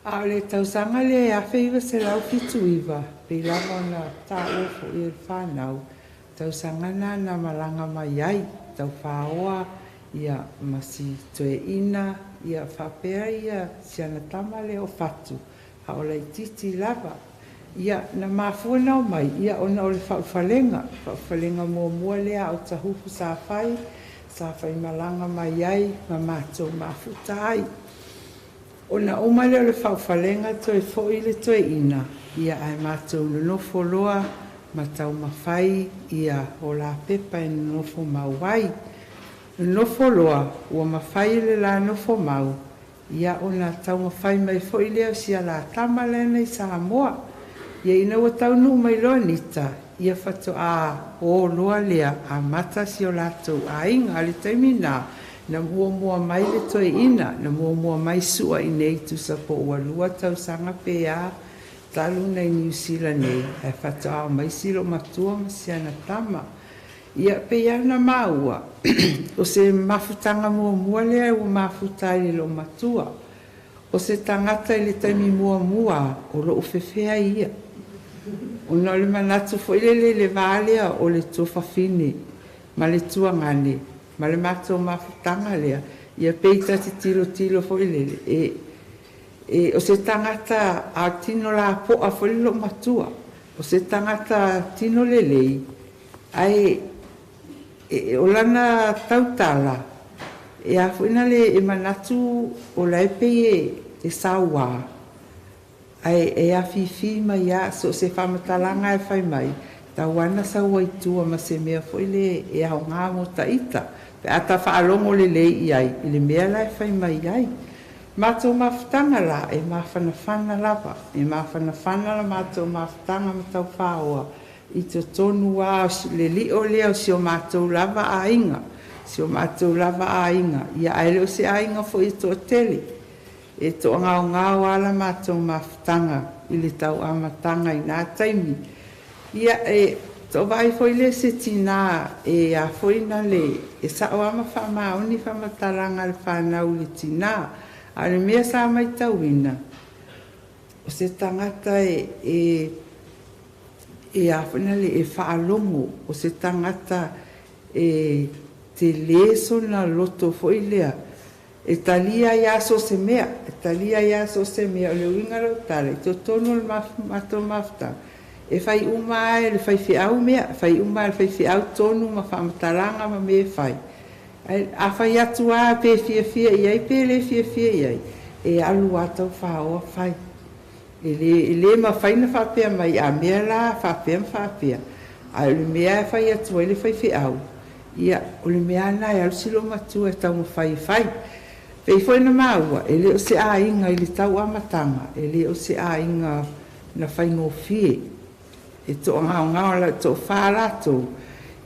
A o le tausaga lea e 1979, pei lava ona taua foi e le fanau, tausaga lena na malaga mai ai, taufaoa ia ma si toeaina ia faapea ia si ana tama lea o Fatu, a o laitiiti lava. Ia, na mafua ona omai, ia ona o le faaulufalega, faaulufalega muamua lea a Otahuhu sa fai, sa faimalaga mai ai ma matou mafuta ai. Ona uma lea o le faaulufalega toe foi le toeaina, ia ae matou nonofo loa ma taumafai ia o la pepa e nonofo mau ai. Nonofo loa ua mafai e le la nofo mau, ia ona taumafai mai foi lea o si ala tama lea nei Samoa. Ia ina ua taunuu mai loa Nita, ia faatoa o loa lea amata si o latou aiga. A le taimi na, na muamua mai le toeaina, na muamua mai Su'a i nei tusa po ua lua tausaga pe a talu nai Niu Sila nei, ae faatoa omai si loomatua ma si ana tama. Ia, pei lava ona maua, o se mafutaga muamua lea ua mafuta ai le loomatua. O se tagata i le taimi muamua o lou fefea ia. Ona o le manatu foi lele i le va lea o le tuafafine ma le tuagane ma le matou mafutaga lea, ia pei ta te tilotilo foi lele, e, e, o se tagata a tino lapoa foi le loomatua, o se tagata tino lelei, ae e, o lana tautala, E a fo'i na le e manatu o la e pei e sauā, ae e afifi mai a so o se faamatalaga e fai mai, tau ana sau ai tua ma se mea foi le e aogā mo ta'ita pe a ta faalogo lelei i ai i le mea la e fai mai ai. Matou mafutaga la e mafanafana lava, e mafanafana la matou mafutaga ma taufāoa i totonu a le li'o lea o si o matou lava aiga, si o matou lava aiga ia, ae le o se aiga fo'i e to'atele, e to'agaogao a la matou mafutaga i le tauamataga i na taimi. Ia e to'avaai foi lea se tinā e a foi na le e sa'o a ma faamaoni faamatalaga a le fanau i le tinā, a o le mea sa maitauina o se tagata e e a foi na le e faalogo, o se tagata e telē sona loto foi lea e talia ai a so o se mea, e talia ai a so o se mea. O le uiga lou tala i totonu o le matou mafutaga, e fai uma a e le faifeau mea, fai uma a e le faifeau tonu ma faamatalaga ma mea e fai, ae a fai atu a pe fiafia i ai pe lē fiafia i ai, e alu a taufāoa fai. E lē e lē mafai na faapea mai a mea la faapea ma faapea, ae o le mea e fai atu ai le faifeau, ia o le mea a lena e alu si loomatua e taumafai e fai. Pei foi na maua e lē o se aiga i le tauamataga, e lē o se aiga na faigofie, e to'agaogao la to'afā latou,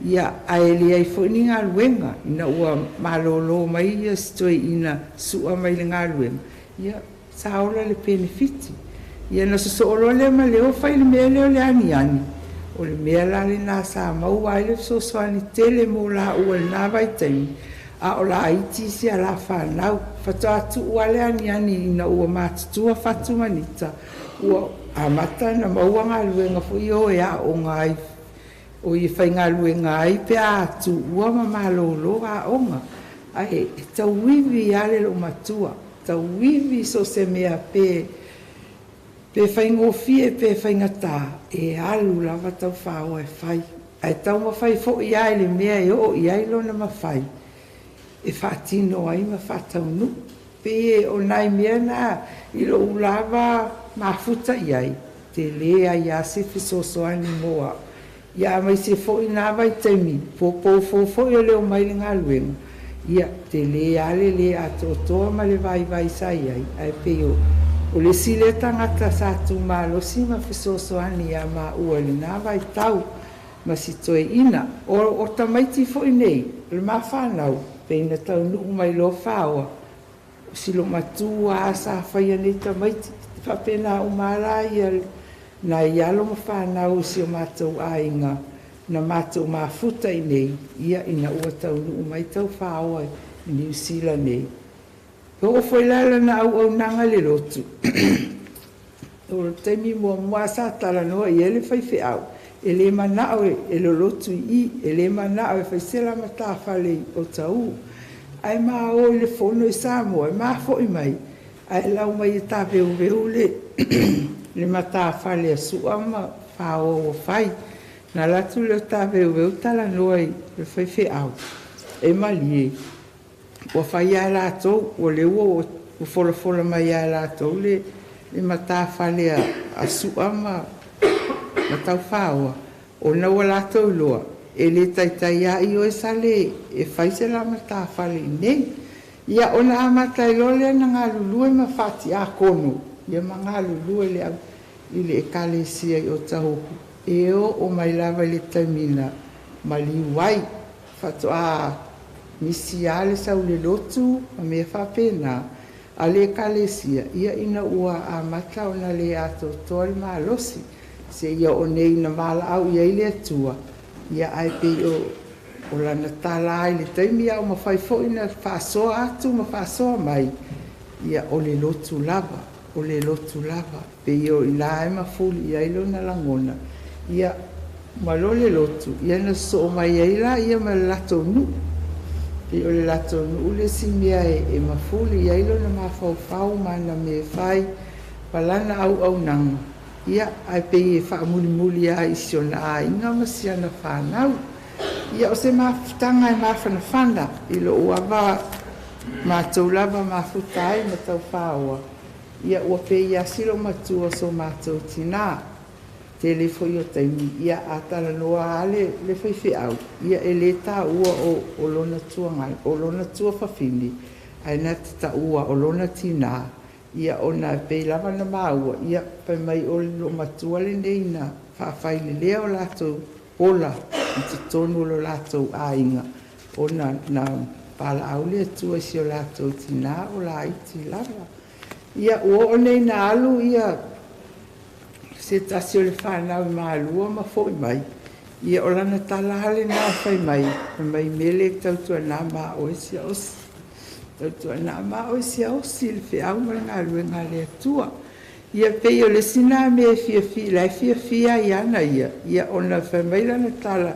ia ae leai foi ni galuega ina ua malōlō mai ia si toeaina su'a mai le galuega, ia sa ola le penefiti, ia na sosoo loa lea ma le o fai le mea lea o le aniani. O le mea la lenā sa maua ai le fesoasoani tele mo laua i lenā vaitaimi a o laiti isi alā fanau. Faatoa tu'u a le aniani ina ua matutua fatu ma Nita, ua amata na maua galuega foi o e aoga ai o i faigaluega ai pe a tuua ma malōlō aoga, ae e tauivi a le loomatua, tauivi so o se mea pe pe faigofie pe faigatā, e alu lava taufāoa e fai, ae taumafai fo'i a i le mea e oo i ai lona mafai e faatino ai ma faataunu'u. Pei o nai mea na i lo'u lava mafuta i ai, telē ai a se fesoasoani mo a'u, ia amaise fo'i na vaitaimi popoufou foi o le omai le galuega, ia telē a le lē atoatoa ma le vaivai sa i ai, ae pei o o le isi lea tagata sa tumalosi ma fesoasoani iā maua i lenā vaitau ma si toeaina. O tamaiti fo'i nei o le mafanau pei na taunuu mai loa faoa, o si loomatua a sa faia nei tamaiti, faapenā uma a la ia nai alo ma fanau o si o matou aiga na matou mafuta i nei, ia ina ua taunuu mai taufāoa i Niu Sila nei. E oo foi la lana auaunaga i le lotu. O le taimi muamua sa talanoa i ai le faifeau, e lē mana'o e lolotu i i, e lē mana'o e faisela matafale i Otaū, ae maō i le fono i Samoa e mafo'i mai ae lau mai e taveuveu le le matafale a Su'a ma Fāoa ua fai. Na alu atu lea o taveuveu talanoa i le faifeau, e malie ua fai a e latou, ua lea ua folafola mai a e latou le le matafale a Su'a ma ma Taufāoa, ona ua latou iloa e lē taitai a'i oe sa le e fai se la matafale i nei. Ia ona amata ai loa lea na galulue ma faatiakono ia ma galulue le au i le ekalesia i Otahuhu e oo mai lava i le taimi na maliu ai, faatoa misi a le sau le lotu ma mea faapena a le ekalesia, ia ina ua amata ona lē atoatoa le malosi seia oo nei na valaau i ai le Atua, ia ae pei o o lana tala i le taimi a o mafai fo'i na faasoa atu ma faasoa mai, ia o le lotu lava, o le lotu lava, pei o inā e mafuli i ai lona lagona, ia ma loa le lotu, ia na sosoo mai ai laia ma le latou nu'u. Pei o le latou nu'u le isi mea e mafuli i ai lona mafaufau ma ana mea e fai ma lana auaunaga, ia ae pei e faamulimuli lava i si ona aiga ma si ana fanau. Ia o se mafutaga e mafanafana i lo'u ava matou lava mafuta ai ma taufaoa, ia ua peiasi lou matua o so matou tinā. Tele foi o taimi, ia a talanoa lava le faifeau, ia e lē taua o lona tuaga o lona tuafafine, ae na te taua o lona tinā, ia ona e pei lava ona maua, ia fai mai o le loomatua lenei na faafailelea o latou ola i totonu o lo latou aiga, ona na valaau le Atua i si o latou tinā o laiti lava. Ia ua oo nei ina alu ia se tasi o le fanau i Malua ma fo'i mai, ia o lana tala lava lenā fai mai, fai mai mele tautuanā ma oe siaosi. Tautuanā ma oe siaosi le feau ma le galuega a le Atua. Ia pei o le isi lena mea e fiafia, la e fiafia ai ana ia, ia ona fai mai lana tala,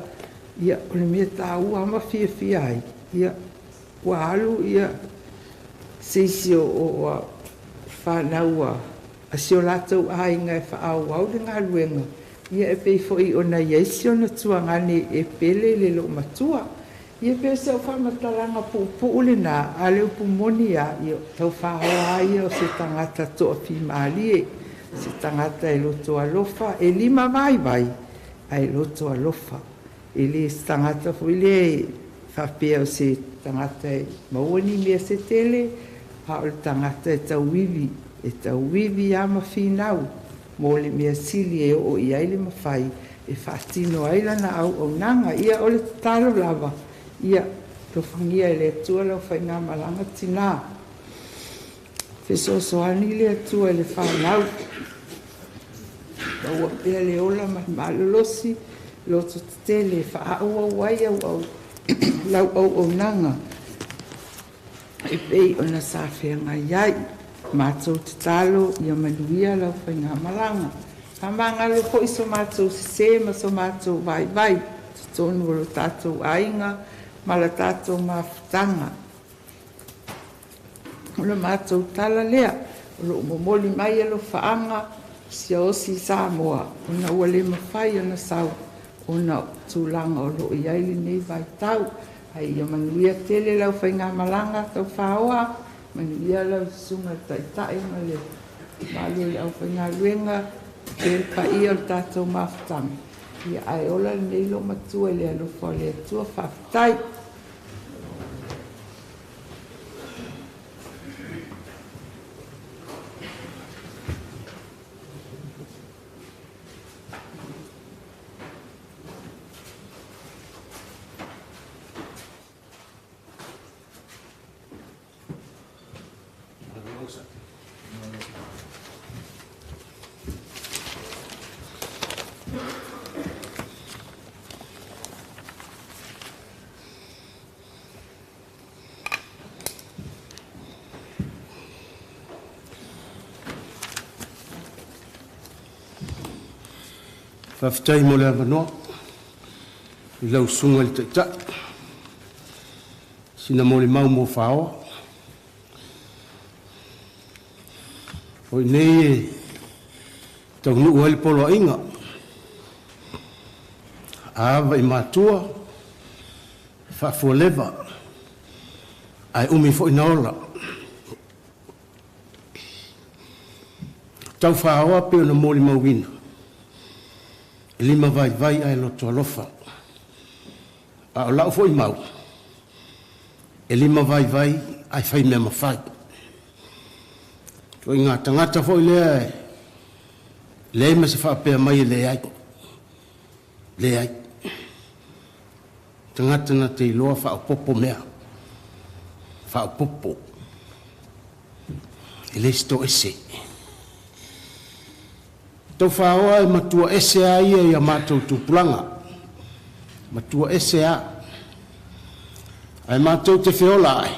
ia o le mea taua ma fiafia ai, ia ua alu ia se isi o fanau a si o latou aiga e faaauau le galuega, ia e pei foi ona i ai si ona tuagane e pele i le loomatua. Ia pei o si au faamatalaga puupuu lenā, a o le upu moni lava, ia taufaoa lava ia o se tagata toafimalie, se tagata e loto alofa, e limavaivai ae loto alofa. E le se tagata foi lea e faapea o se tagata e maua ni mea se tele, a o le tagata e tauivi, e tauivi lava ma finau mo le mea sili e oo i ai le mafai e faatino ai lana auaunaga. Ia o le tatalo lava, ia alofagia e le Atua lau faigamalaga tinā. Fesoasoani le Atua i le fanau, maua pea le ola ma le malolosi, loto tetele e faaauau ai lau auaunaga e pei ona sa feagai ai. Matou tatalo ia manuia lau faigamalaga. Faamagalo foi so matou sesē ma so matou vaivai totonu o lo tatou aiga ma la tatou mafutaga. O le matou tala lea, o loo momoli mai alofaaga siaosi i Samoa, ona ua le mafai ona sau ona o tulaga o loo i ai lenei vaitau. Ae ia manuia tele lau faigamalaga taufaoa, manuia lau susuga i le Taitai ma le mamalu o le aufaigaluega, faapea le paia o le tatou mafutaga, ia ae ola lenei loomatua i le alofa o le Atua. Faafetai. Faafetai mo le avanoa i lau Susuga i le Taitai. Sina molimau mo Faoa. O i nei e taunuu ai le poloaiga. A ava i matua, faafualeva, ae umi foi na ola. Tau Faoa pei ona molimauina, e lima vaivai ae loto alofa. A o lau foi mau, e lima vaivai ae fai mea mafai. Ituaiga tagata foi lea e leai ma se faapea mai e leai. Leai. Tagata na te iloa faaopoopo mea. Faaopoopo. E le se toese. Tau Faoa e matua ese a ia i a matou tupulaga. Matua ese a. Ae matou te feola ai.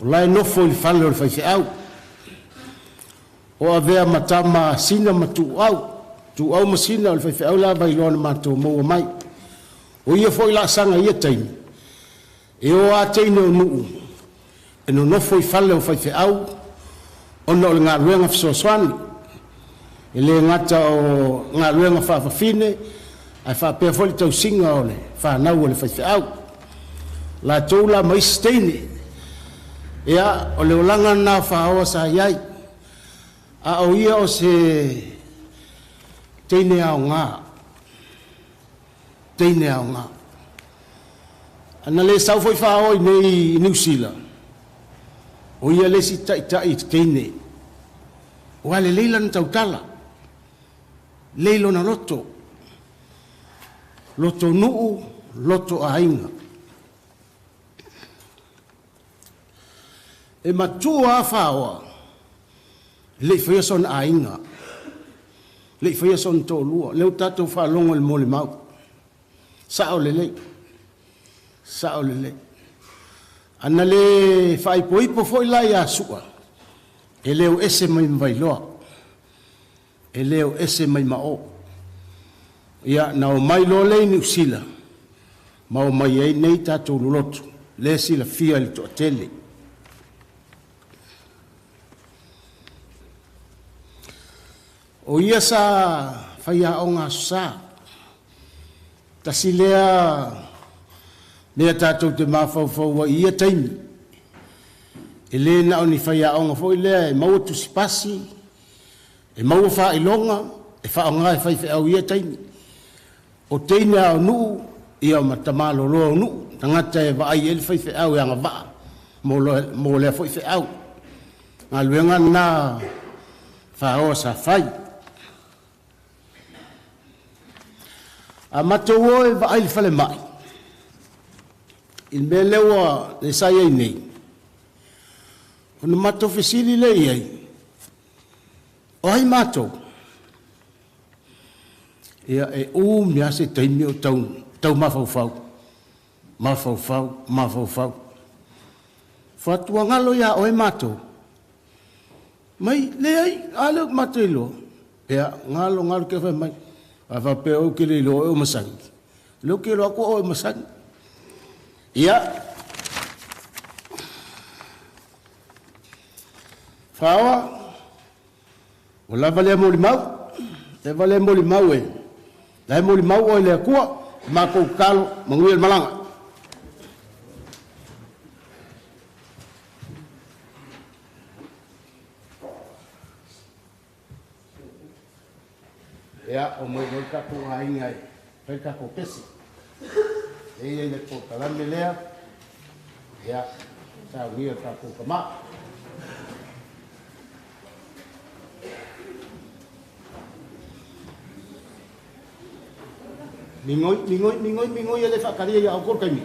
O la e nofo i le fale o le faifeau. O avea ma tama sina ma tuuau. Tuuau ma sina o le faifeau la vailoa na matou maua mai. O ia foi laasaga i ia taimi, e o lava teine o nuu e nonofo i fale o faifeau ona o le galuega fesoasoani. E le gata o galuega faafafine, ae faapea foi le tausiga o le fanau a le faifeau. Latou la ma isi teine, Ia, o le olaga lena o Faaoa sa i ai, a o ia o se teine aoga, teine aoga. Ana le sau foi Faaoa i nei i Niu Sila, o ia le isi taitai i teine. Ua lelei lana tautala, lelei lona loto, loto nuu, loto aiga. E matua a Faaoa, e le i faia sona aiga, le i faia sona toalua, lea ua tatou faalogo i le molimau. Sao lelei, sao lelei. Ana le faaipoipo foi la ia Sua, e le o ese mai ma Vailoa, e le o ese mai ma o. Ia, na o mai loa lea i Niu Sila, ma o mai ai nei tatou loloto, le silafia i le toatele. O ia sa faiaoga aso Sa, tasi lea mea tatou te mafaufau ai i ia taimi, e le na o ni faiaoga foi lea e maua tusipasi, e maua faailoga, e faaaoga e faifeau i ia taimi. O teine a o nuu, ia ma tamaloloa o nuu, tagata e vaai ai le faifeau e agavaa mo lea foi feau. Galuega lena Faaoa sa fai. A matou o e vaai i le falemai, i le mea lea ua le sa i ai nei, ona matou fesili lea i ai, o ai matou? Ia, e umi lava se taimi o tau mafaufau, mafaufau, mafaufau. Fatuagalo ia oe matou. Mai, leai, a lea matou iloa. Ia, galo, galo ke fai mai. A faapea oe ke le iloa oe o masani. Leo ke iloa aku oe o masani. Ia, Faaoa, ua lava lea molimau, leva lea molimau e, la e molimau oe i le Atua, matou tatalo, manuia le malaga. Ia, o mai loa le tatou aiga e fai le tatou pese. E i ai le polokalame lea, ia, saunia le tatou tama. Migoi, migoi, migoi, migoi e le faatalia ia outou le taimi.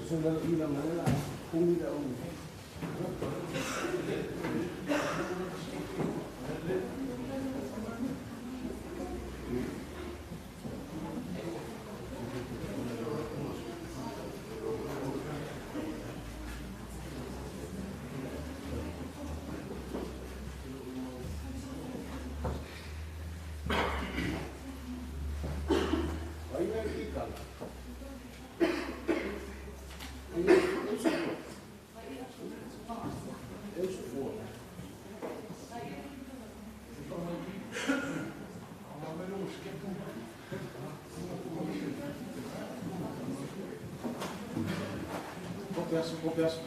Sui lalo i la ngale la kungi la u. Ai ngai ki kala. Kopiaso, kopiaso.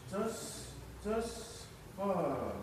Just, just, five.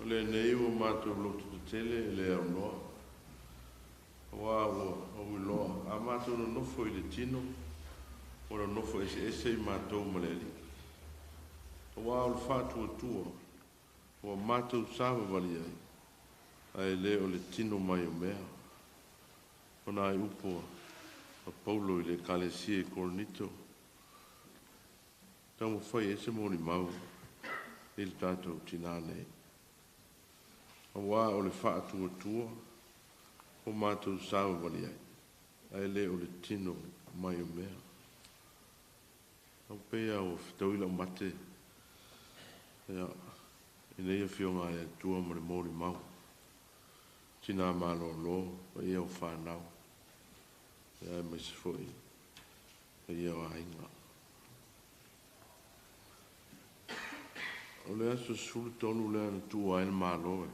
O lenei ua matou loto tetele e le aunoa. Auā ua ou iloa, a matou nonofo i le tino, ua nonofo eseese i matou ma le Alii. Auā o le faatuatua ua matou savavali ai, ae le o le tino mai o mea. O nai upu a Paulo i le Ekalesia i Korinito, taumafai ai se molimau i le tatou tinā nei. Auā o le faatuatua ua matou savavali ai, ae le o le tino mai o mea. Au pei lava ua fetaui lau mate ia, i nei afioga a le Atua ma le molimau, tinā malōlō, paia o fanau, ia aemaise foi paia o aiga. O le aso 13 lea na tuua ai le Malo e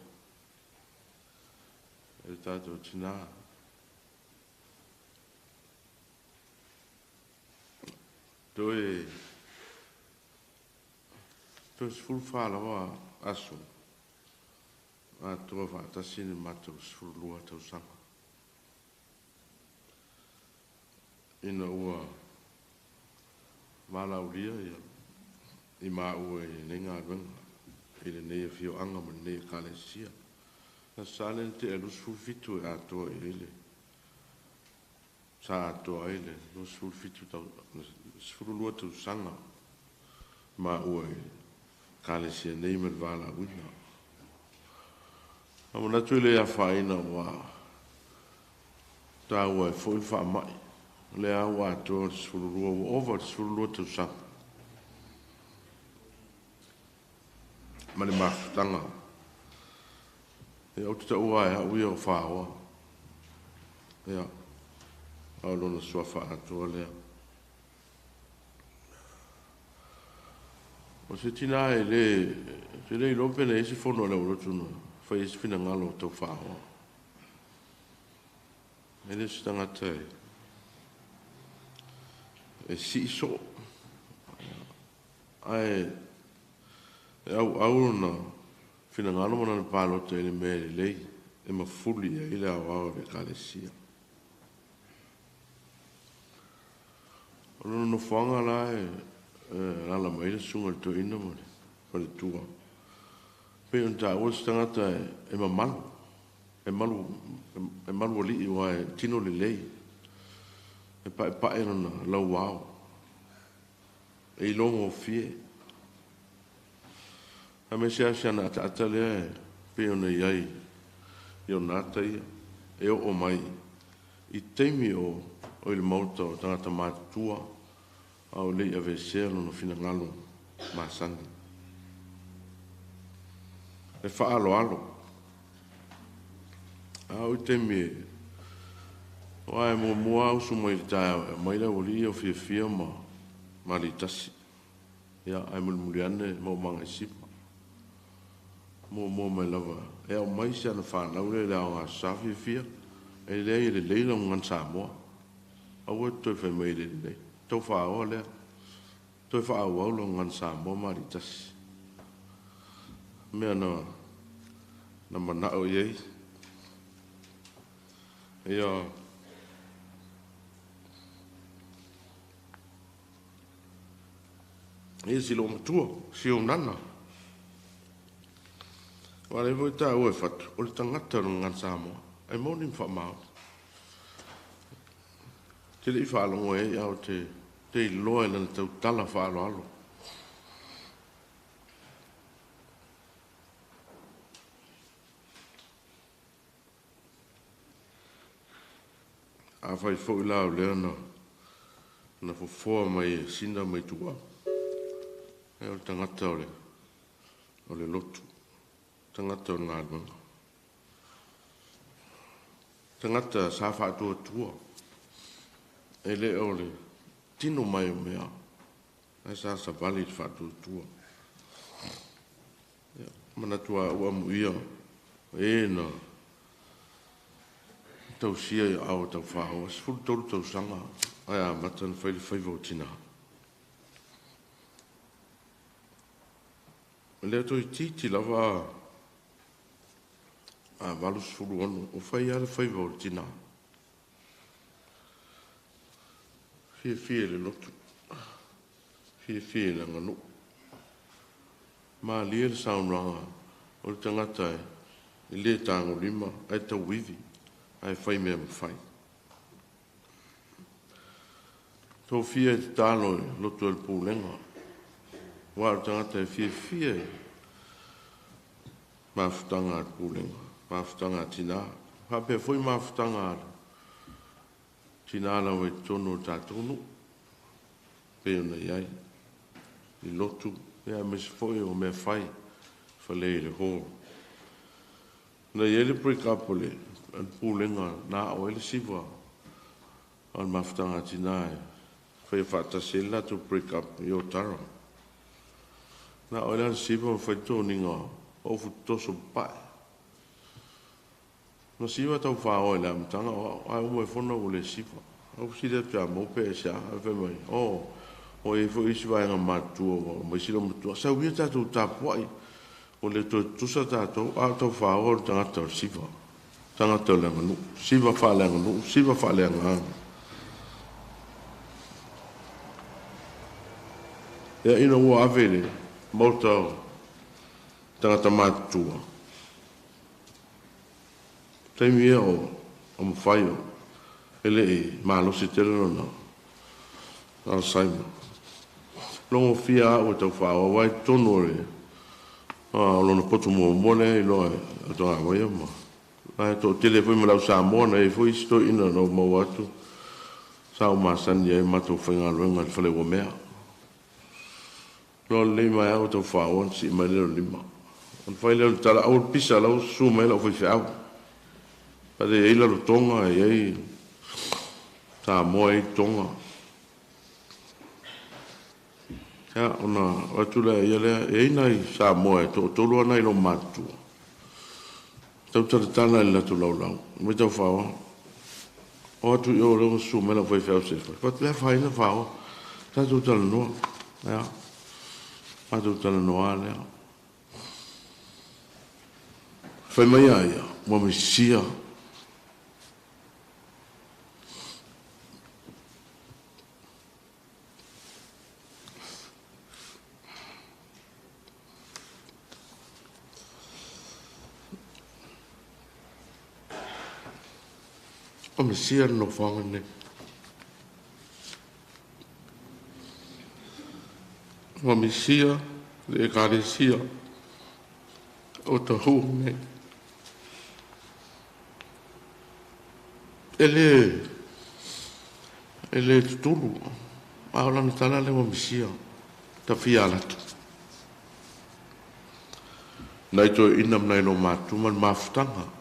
le tatou tinā. Toe 14 lava aso atoa faatasi le matou 12 tausaga ina ua valaaulia i maua i lenei galuega, i lenei afioaga ma lenei Ekalesia. Le Aso Sa lea na tea i le 27 e atoa i ai le sa atoa ai le 27 tau, 12 tausaga maua i le Ekalesia nei ma le valaauina. A manatu e le afaina ua taua ai foi le faamai. O lea ua atoa le 12, ua ova le 12 tausaga ma le mafutaga. Ia, ou te taua e au ia o Faoa. Ia, a o lona suafa atoa lea. O se tinā e le, te le iloa pe na i ai se fono a le aulotu na fai ai se finagalo o tau Faoa. E le o se tagata e sii soo, ae e auau lona finagalo ma lana palota i le mea e lelei e mafuli i ai le aoao o le Ekalesia. O lona nofoaga la e alaala mai ai le susuga i le toeaina ma le faletua. Pei ona taua se tagata e mamalu, e malu, e malu alii aua e tino lelei, e paepae lona lauao, e ilogofie. Aemaise lava si ana ataata lea e pei ona i ai i ona ata ia, e oo mai i taimi o i le maota o tagata matutua, a o le i aveesea lona finagalo masani. E faaaloalo. A o i taimi e aua e muamua lava usu mai i le taeao e aumai le aualii ia o fiafia ma alitasi. Ia, ae mulimuli ane maumaga i sima. Muamua mai lava e aumai si ana fanau lea i le aoga sa fiafia, e leai e lelei lau gagana Samoa. Aua e te toe fai mai e le lelei. Tau faaoa lea. Toe faaauau lau gagana Samoa ma alitasi. Mea na manao i ai. Ia, ia si loomatua, si ou nana. Aua o lea foi e taua e Fatu, o le tagata o le gagana Samoa, e moni ma faamaoni. Te le'i faalogo ai ae ou te te iloa i lana tautala faaaloalo. Afai foi la o lea na na fofoa mai e Sina ma Ituau, e o le tagata o le o le lotu, tagata o le galuega. Tagata sa faatuatua, e le o le tino mai o mea, ae sa savali i le faatuatua. Ia, manatu a ua amuia e na tausia i aao o Taufaaoa, 13 tausaga ae amata ona fai le faiva o tinā. O lea toeitiiti lava a 86 o fai lava le faiva o le tinā. Fiafia i le lotu, fiafia i le aganuu. Malie le saunoaga o le tagata e le tagolima ae tauivi ae fai mea mafai. Tofia e tatalo i lotu e le pulega, aua o le tagata e fiafia i mafutaga a le pulega, mafutaga a tinā, faapea foi mafutaga a tinā lava i totonu o le tatou nuu, pei ona i ai i lotu, aemaise foi o mea fai fale i le hall. Na i ai le break up o le pulega na ao ai le siva o le mafutaga a tinā e faia faatasi ai le latou break up i Otara. Na ao ai la le siva ma fai le toniga o Ofutoto Papae. Na siva Taufaaoa i le amataga o au, ae uma ifo ua le siva. Ou fesili atu ia Mauu pe aisea, ae fai mai, oh, ua i ai foi isi vaega matutua ua aumai si loomatua. Sau ia tatou tapuai, ua le toe tutusa tatou, a o Taufaaoa o le tagata o le siva, tagata o le aganuu, siva faaleaganuu, siva faaleagaga. Ia, ina ua ave i le maota o tagata matutua, taimi ia o mafai o e le i malosi tele lona Alzheimer. Logofia au e Taufaaoa, aua i totonu o le o lona poto muamua lea e iloa e Togavaia ma ae toatele foi ma le au Samoa na i ai foi isi toeaiina na ou maua atu sa ou masani ai matou faigaluega i le fale uamea. Loa lenei mai au Taufaaoa na sii mai lea o le lima. Ona fai lea o le tala, aua le pisa, la ua susu mai lau faifeau. Fale e i ai Lalotoga, e i ai Samoa, e i ai Toga. Ia, ona o atu lea ia lea, e i ai nai Samoa e toatolu lava nai loomatutua. Tau talatala i le latou laulau, mai Taufaaoa. O atu i o lea ua susu mai lau faifeau se i fai. Fai atu, le afaina Faaoa, tatou talanoa. Ia, matou talanoa lea. Fai mai a ia, ua misia. Ua misia le nofoaga lenei. Ua misia le Ekalesia o Tahuhu nei. E le tutulu, a o lana tala lea ua misia, tafia alatu. Nai toeaiina ma nai loomatutua ma le mafutaga.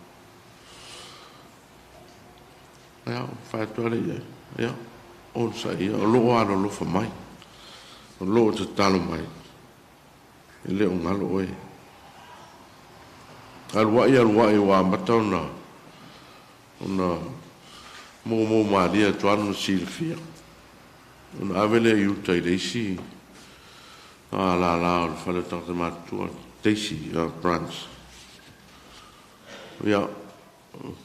Ia, fai atu lea i ai, ia, onosai ia, o lo o alolofa mai, o lo o tatalo mai, e le o galo oe. Aluai, aluai, ua amata ona moumou malie atu lava lona silafia. Ona ave lea i uta i le isi lala o le fale o tagata matutua, Daisy Branch. Ia,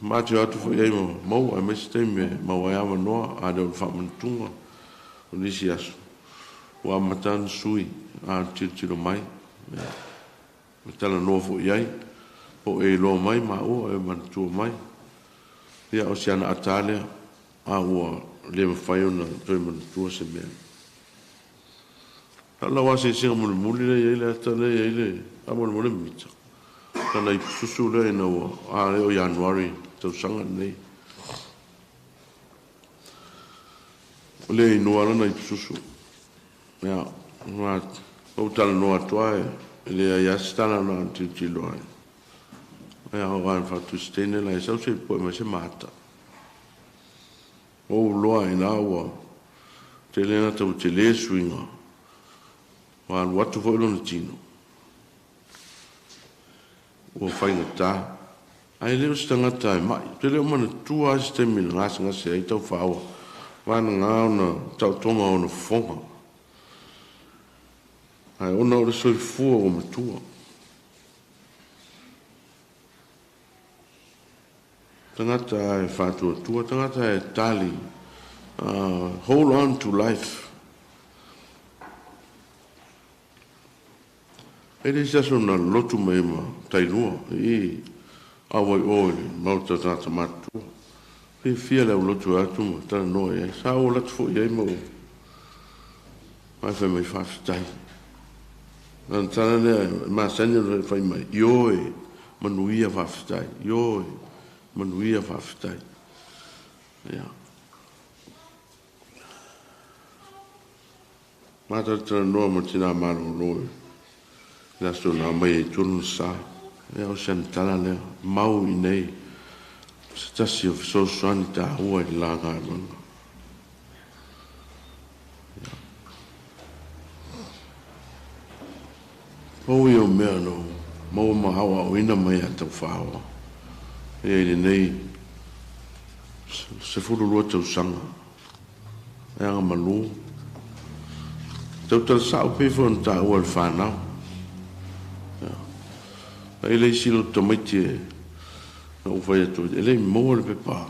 matou atu foi i ai ma maua, aemaise taimi e maua ai avanoa, a le o le faamanatuga o nisi aso, ua amata ona sui, a tilotilo mai, ia, ma talanoa foi i ai, po o e iloa mai maua, e manatua mai. Ia, o si ana ata lea, a ua le mafai ona toe manatua se mea. Na o lau asiasiga mulimuli lea e i ai le ata lea e i ai le faamolemole mita. Lana ipususu lea ina ua, a lea o Ianuari tausaga lenei. O lea e inoa lana ipususu. Ia, ma ou talanoa atu lava e leai lava se tala na ona tilotilo lava. Ia, aua na fai atu i se teine la e sau se i popoe mai se ma ata. Ua ou iloa i ina ua tele gata ua tele suiga, ua alu atu foi lona tino, ua faigata. Ae le o se tagata e ma'i. Ou te le o manatua lava se taimi na gasegase ai Taufaaoa, vagana ona taotoga o ona fofoga. Ae ona o le soifua ua matua. Tagata e faatuatua, tagata e tali, hold on to life. E le isi aso na lotu mai ma tailua i auai o i le maota tagata matutua. Fiafia le aulotu e atu ma talanoa i ai. Sa ou alu atu foi i ai ma ou fai mai faafetai. Lana tala lea e masani ona fai mai, ioe, manuia faafetai, ioe, manuia faafetai. Ia. Matalatalanoa ma tina malolo i le aso na aumai ai tua lona sa. Ia, o si ana tala lea, mau i nei, se tasi o fesoasoani taua i le la galuega. Ia. Pau ia o mea na ou maua ma aoaoina mai ia Taufaaoa, ia i lenei 12 tausaga e agamalu. Tautala sao pei foi ona taua e le fanau. Ia. E i le isi loto tamaiti e na ou fai atu e le i maua le pepa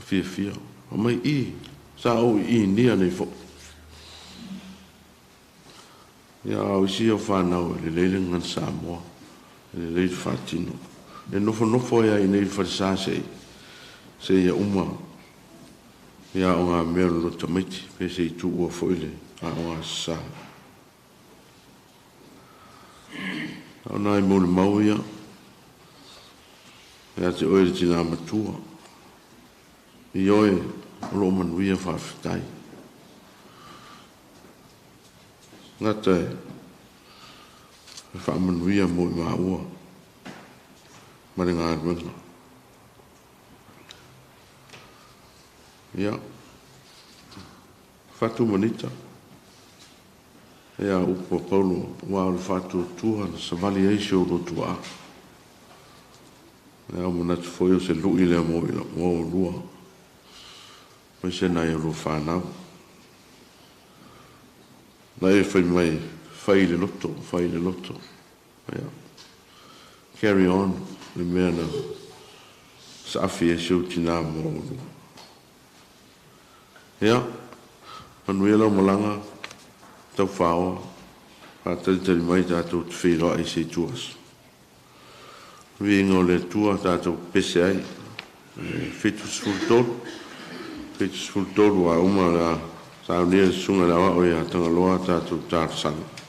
fiafia. Fai mai i, sa ou i Inia nei foi. Ia, a o isi ia o fanau e lelei le gagana Samoa, e lelei le faatino. E nofonofo ai lava i inei i le falesa seia uma ia aogamea o le loto tamaiti, pe se i tuua foi le aoga sasa. A o nai molimau ia, ia te oe le tina matua, ioe o loo manuia faafetai. Gata e faamanuia mo i maua ma le galuega. Ia, Fatu ma Nita, ia upu a Paulo, aua o le faatuatua na savali ai si ou lotu aa. Ia, o manatu foi o se lui lea mo oulua, aemaise nai a oulua fanau. Na e fai mai, fai le loto, fai le loto. Ia, carry on, le mea na saafi ai si ou tina mo oulua. Ia, manuia lau malaga, Taufaaoa, faatalitali mai tatou te feiloai i se itu aso. Viiga o le Atua tatou pepese ai. 73, 73 a uma o le a saunia le susuga i le aoao ia Tagaloa tatou talosaga.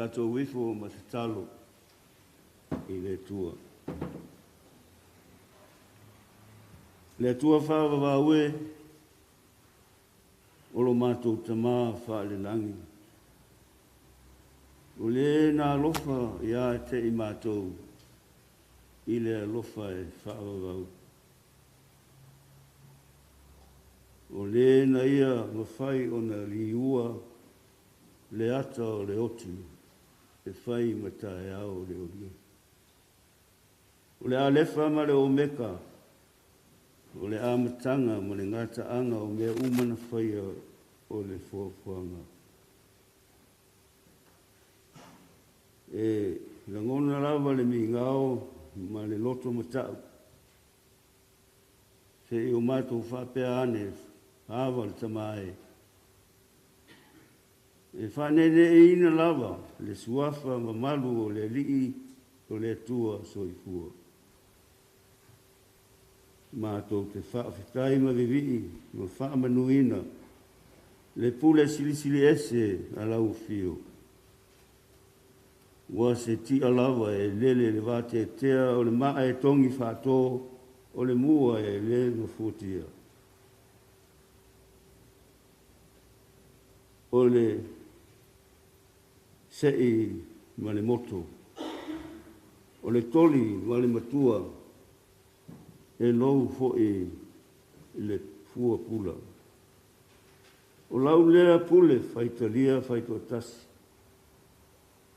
Tatou ifo ma tatalo i le Atua. Le Atua faavavau e, o lo matou Tamā faalelagi, o le na alofa ia te i matou i le alofa e faavavau. O le na ia mafai ona liua le ata o le oti e fai ma taeao o le olia. O le Alefa ma le Omeka, o le amataga ma le gataaga o mea uma na faia o le foafoaga. E lagona lava le migao ma le loto matau, se i o matou faapea ane, Ava le Tama e. E faaneeneeina lava le suafa mamalu o le Alii o le Atua Soifua. Matou te faafetai ma vivii ma faamanuina le pule silisili ese a lau afio. Ua se tia lava e lele le vateatea o le maa e togi faato o le mua e le gafuatia. O le sei ma le moto, o le toli ma le matua, e lou foi le fua pula. O lau lea pule faitalia faitoatasi,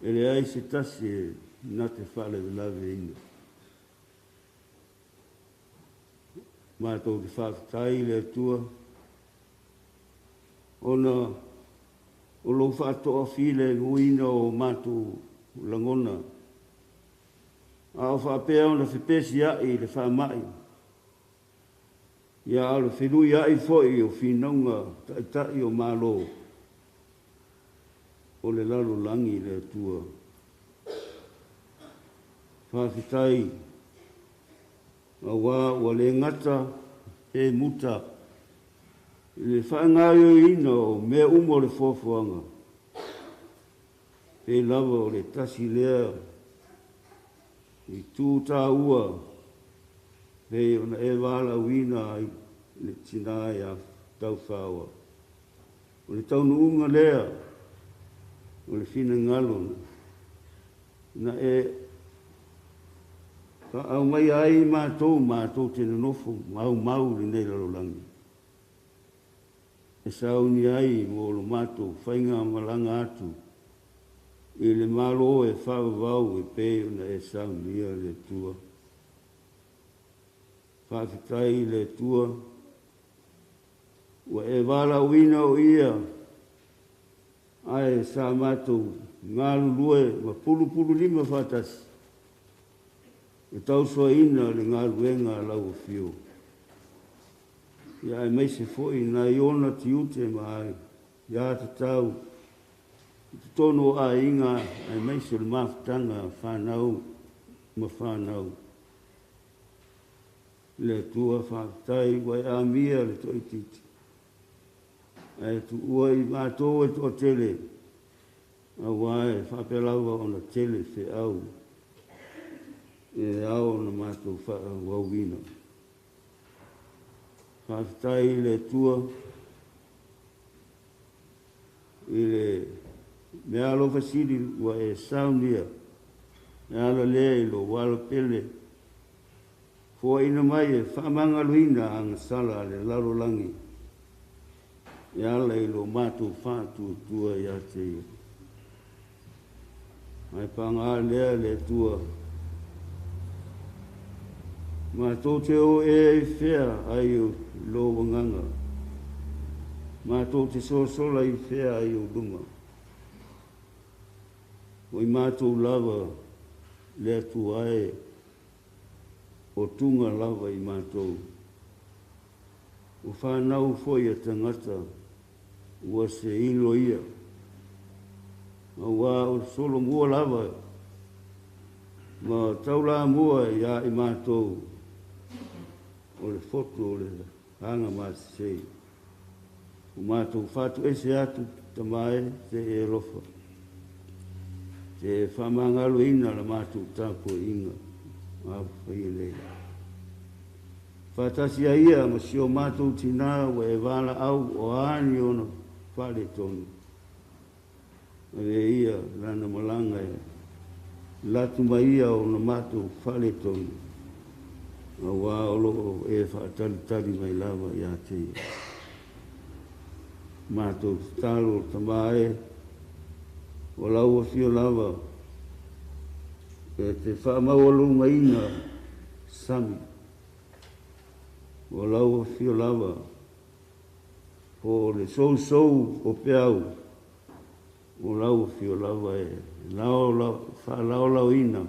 e leai se tasi e na te faalavelaveina. Matou te faafetai i le Atua, ona o lou faatoafilemuina o matou lagona, a o faapea ona fepesiai i le faamai, ia a o le feluiai foi o finauga taitai o Malo o le lalolagi le Atua. Faafetai, auā ua le gata pe muta i le faagaoioiina o mea uma o le foafoaga, pei lava o le tasi lea itu taua pei ona e valaauina ai le tinā ia Taufaoa. O le taunuuga lea o le finagalo na e faaumaia ai matou matou te nonofo maumau i lenei lalolagi, e sauni ai mo lo matou faigamalaga atu i le Malo e faavavau e pei ona e saunia le Atua. Faafetai i le Atua ua e valaauina o ia ae sa matou galulue ma pulupululima faatasi e tausoaina le galuega a lau afio, ia aemaise foi nai ona tiute ma aiatatau i totonu o aiga aemaise o le mafutaga a fanau ma fanau. Le Atua faafetai ua e amia le toaitiiti ae tuua i matou e toatele, auā e faapea lava ona tele feau e ao ona matou faaauauina. Faafetai i le Atua i le meaalofa sili ua e saunia e ala lea i lou alopele foaina mai e faamagaloina agasala a le lalolagi e ala i lo matou faatuatua ia te ia. Ae paga lea le Atua, matou te o ea i fea ai o lou agaga, matou te sosola i fea ai ou luma. O i matou lava le Atua e o tuga lava i matou. O whanau foi a tangata ua se ilo ia. Auā o solomua lava ma taulamua ia i matou o le fotu o le agamasesei. O matou fatuese atu Tama e se i e alofa. Se e faamagaloina la matou tapuaiga mafaia nei. Faatasi ai ia ma si o matou tinā ua e valaau o a ni ona faaletonu. Avea ia lana malaga e latu mai ia ona matou faaletonu, auā o lo o e faatalitali mai lava ia te ia. Matou tatalo, Tamā e, o lau afio lava e te faamaualugaina sami, o lau afio lava po o le sousou o peau, o lau afio lava e faalaolaoina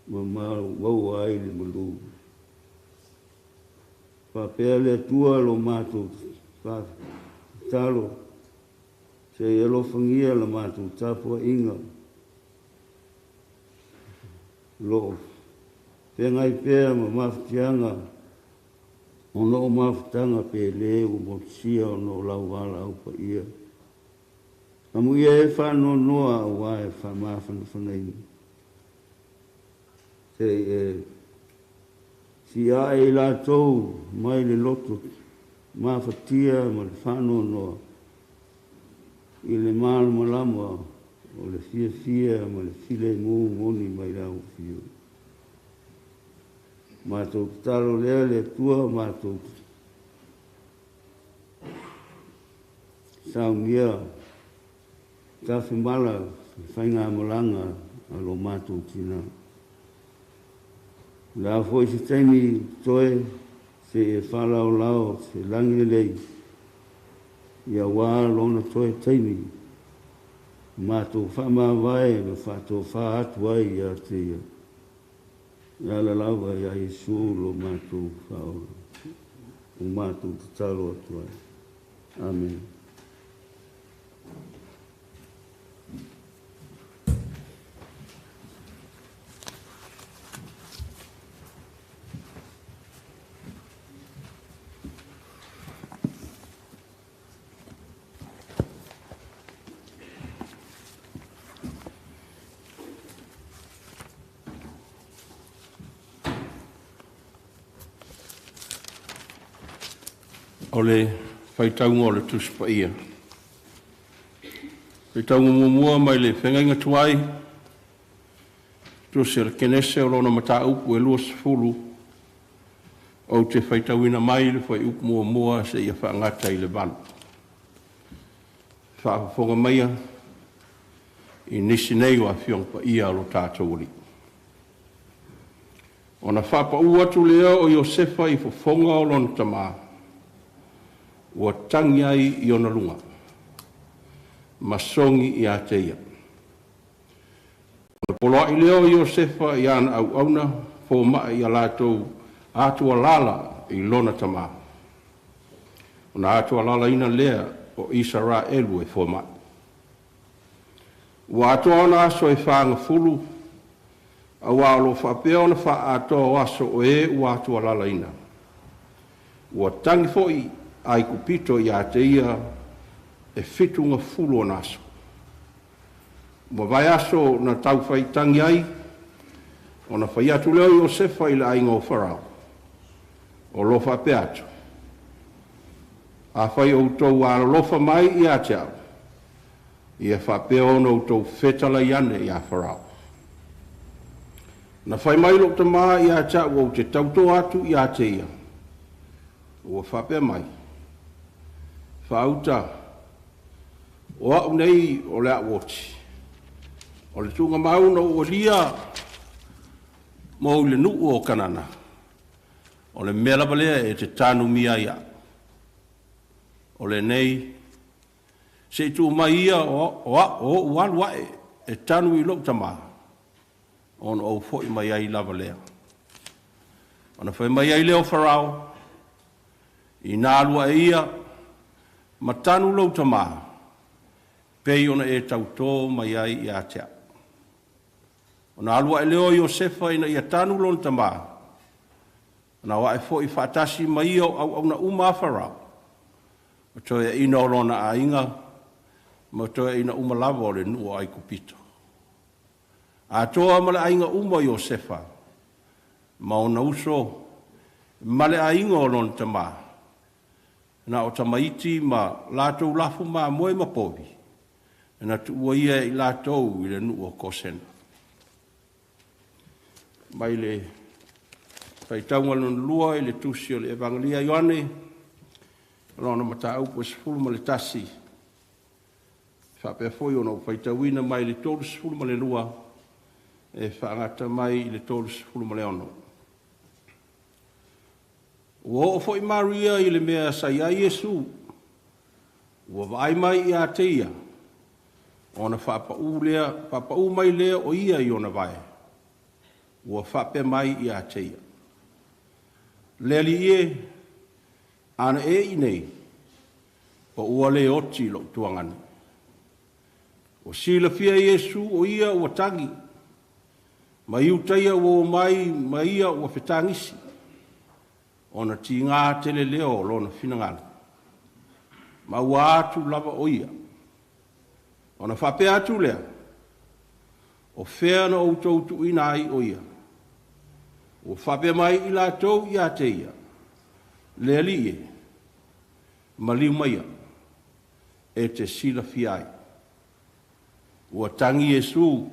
ma maua ai le malū. Faapea le Atua lo matou tatalo, se i alofagia la matou tapuaiga, o lo o feagai pea ma mafatiaga ona o mafutaga pe lē ua motusia ona o lau valaau paia. Amuia e faanoanoa auā e faamafanafanaina. Se i e siae i latou mai le loto mafatia ma le faanoanoa i le malamalama o le fiafia ma le filemu moni mai lau afio. Matou tatalo lea le Atua matou saunia tafemala le faigamalaga a lo matou tinā. O le a foi se taimi toe se i e faalaolao se lagi lelei auā lona toe taimi matou faamavae ma faatofā atu ai ia te ia. E ala lava iā Iesu lo matou faaola ua matou tatalo atu ai. Amene. O le faitauga o le Tusi Paia. Faitauga muamua mai le Feagaiga Tuai, tusi a le Kenese o lona mataupu e 20, ou te faitauina mai le fuaiupu 1 seia faagata i le 8. Faafofoga maia i nisi nei o Afioga Paia a lo tatou Alii. Ona faapauu atu lea o Iosefa i fofoga o lona tamā, ua tagi ai i ona luga, ma sogi ia te ia. Ona poloai lea o Iosefa i ana auauna foma'i ia latou atualala i lona tamā, ona atualalaina lea o Isaraelu e foma'i. Ua atoa ona aso e 40, auā o lo o faapea ona faaatoa o aso o e ua atualalaina. Ua tagi foi Aikupito ia te ia e 70 ona aso. Ua mavae aso na taufaitagi ai, ona fai atu lea o Iosefa i le aiga o Farao, o lo o faapea atu, “Afai o outou alolofa mai ia te a'u, ia faapea ona outou fetalai ane ia Farao, ‘Na fai mai lou tamā ia te a'u ou te tautō atu ia te ia, ua faapea mai, “Faauta, o a'u nei o le a'u oti. O le tuugamau na ou alia mōu i le nuu o Kanana, o le mea lava lea e te tanumia ai a'u. O lenei, se i tuu mai ia o o'u alu ae e tanu i lo'u tamā, ona ou fo'i mai ai lava lea.” Ona fai mai ai lea o Farao, “Inā alu ae ia ma tanu lou tamā, pei ona e tautō mai ai ia te a'u.” Ona alu ae lea o Iosefa ina ia tanu lona tamā, na o ae foi faatasi ma ia o auauna uma a Farao, o toeaiina o lona aiga, ma toeaiina uma lava o le nuu o Aikupito. Atoa ma le aiga uma o Iosefa, ma ona uso, ma le aiga o lona tamā, na o tamaiti ma latou lafu mamoe ma povi, na tuua ia e i latou i le nuu o Kosena. Mai le faitauga lona lua i le Tusi o le Evagelia a Ioane, lona mataupu e 11, faapea foi ona ou faitauina mai le 32 e faagata mai i le 36. Ua oo foi Maria i le mea sa i ai Iesu, ua vaai mai ia te ia, ona faapaū mai lea o ia i ona vae, ua faapea mai ia te ia, “Le Alii e, ana e i inei, ua le oti lo'u tuagane.” Ua silafia e Iesu o ia ua tagi, ma Iutaia ua omai ma ia ua fetagisi, ona tiga tele lea o lona finagalo, ma ua atu lava o ia. Ona faapea atu lea, “O fea na outou tuuina ai o ia?” Ua faapea mai i latou ia te ia, “Le Alii e, maliu maia, e te silafia ai.” Ua tagi Iesu.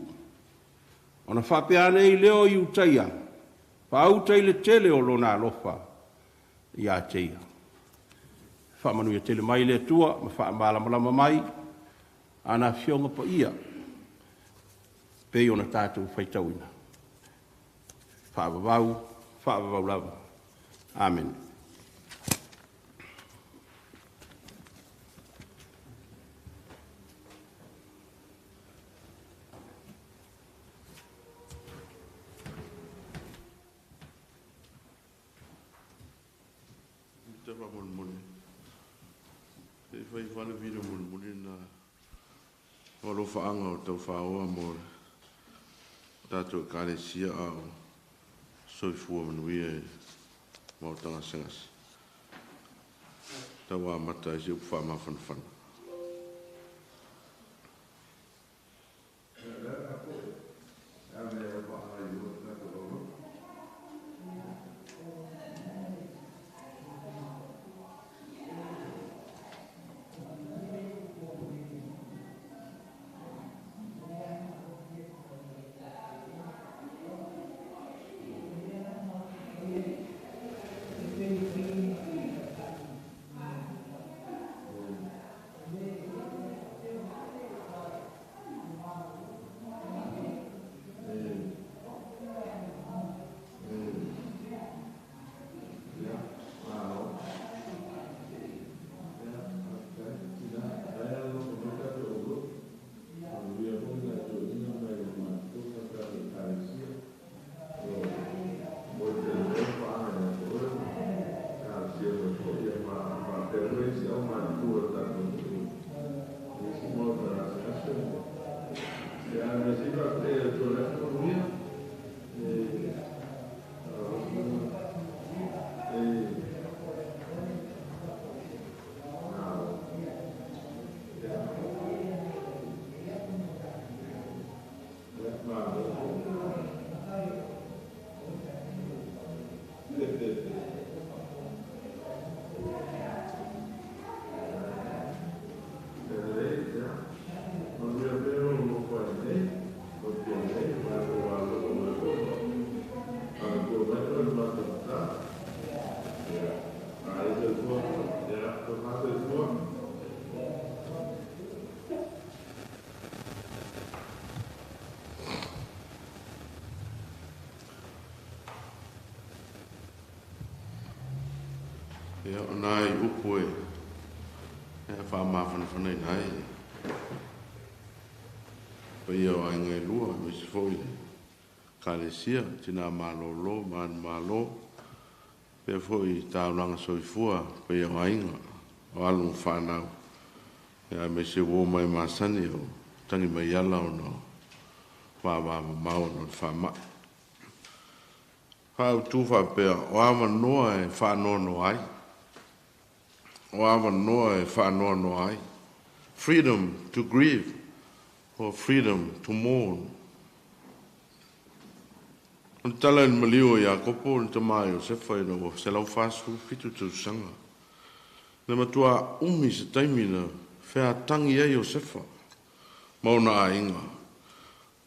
Ona faapea ane ai lea o Iutaia, faauta i le tele o lona alofa ia te ia. Faamanuia tele mai le Atua ma faamalamalama mai ana Afioga Paia pei ona tatou faitauina. Faavavau, faavavau lava. Amene. Faamolemole, se i fai ifo lava le video mulimuli lena o alofaaga o taufaoa mo le tatou Ekalesia a o soifua manuia i le Maota Gasegase. Tau amata ai se upu faamafanafana. Ia, o nai upu e faamafanafanaina ai le paia o aiga e lua, aemaise foi le Ekalesia, Tina Malolo ma Manumalo, faapea foi i taulaga soifua, le paia o aiga, o alo ma fanau, aemaise uo ma e masani o tagi mai ala ona o vavamamao ona o le faamai. Faautu faapea, o avanoa e faanoanoa ai, o avanoa e faanoanoa ai. Freedom to grieve or freedom to mourn. O le tala i le maliu o Iakopo le tama a Iosefa ina ua 147 tausaga. Na matuā umi se taimi na featagi ai Iosefa ma ona aiga,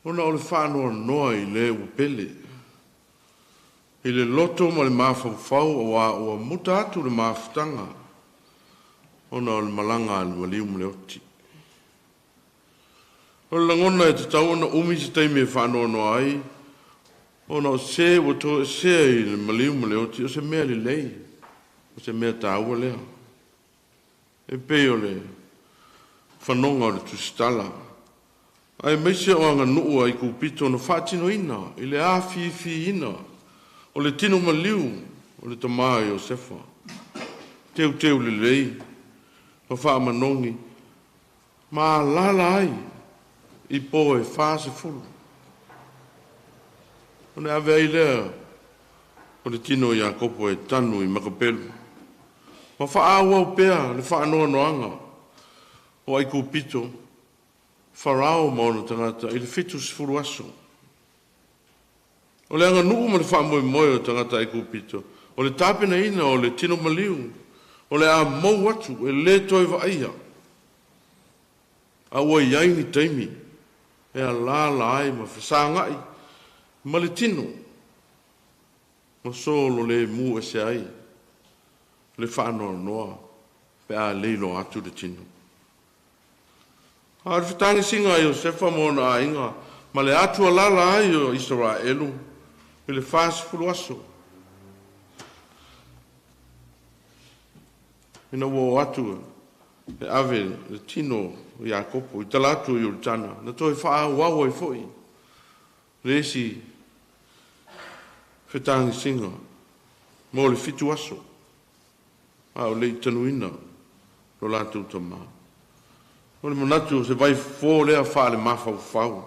ona o le faanoanoa i le ua pele, i le loto ma le mafaufau auā ua muta atu le mafutaga ona o le malaga a le maliu ma le oti. O le lagona e tatau ona umi se taimi e faanoanoa ai ona o se ua toesea i le maliu ma le oti o se mea lelei, o se mea taua lea. E pei o le fanoga o le tusitala, aemaise o aganuu a Aikupito na faatinoina i le afiafiina o le tino maliu o le tama a Iosefa, teuteu lelei ma faamanogi ma alaala ai i po e 40. Ona ave ai lea o le tino o Iakopo e tanu i makapelu, ma faaauau pea le faanoanoaga o Aikupito, Farao ma ona tagata i le 70 aso. O le aganuu ma le faamoemoe o tagata Aikupito, o le tapenaina o le tino maliu, o le a mou atu e lē toe vaaia, a ua i ai ni taimi e alaala ai ma fesagai ma le tino, ma solo lemu ese ai le faanoanoa pe a leiloa atu le tino. A o le fetagisiga a Iosefa ma ona aiga ma le atualala ai o Isaraelu i le 40 aso, ina ua o atu e ave le tino o Iakopo i tala atu o Ioritana, na toe faaauau ai foi le isi fetagisiga mo le 7 aso, a o le i tanuina lo latou tama. O le manatu o se vaifofo lea faale-mafaufau,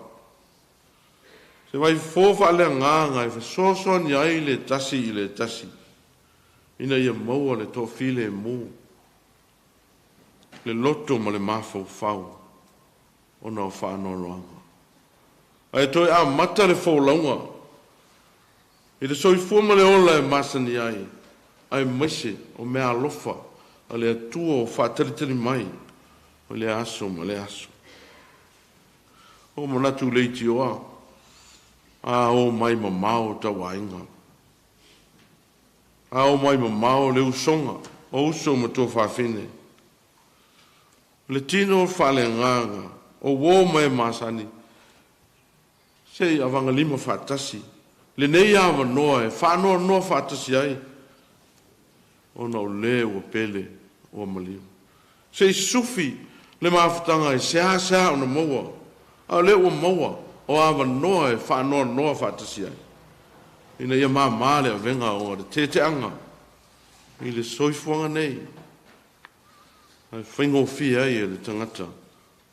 se vaifofo faaleagaga e fesoasoani ai le tasi i le tasi, ina ia maua le toafilemu, le loto ma le mafaufau ona o faanoanoaga. Ae toe amata le folauga i le soifua ma le ola e masani ai, aemaise o meaalofa a le Atua o faatalitali mai o lea aso ma lea aso. O manatu leitioa, a o mai mamao tauaiga, a o mai mamao le usoga o uso ma tuafafine, le tino faaleagaga o uō ma e masani, se i avagalima faatasi lenei avanoa e faanoanoa faatasi ai ona o lē ua pele ua maliu. Se i sufi le mafutaga e seasea ona maua, a o lea ua maua o avanoa e faanoanoa faatasi ai, ina ia māmā le avega o le teteaga i le soifuaga nei, ae faigofie ai e le tagata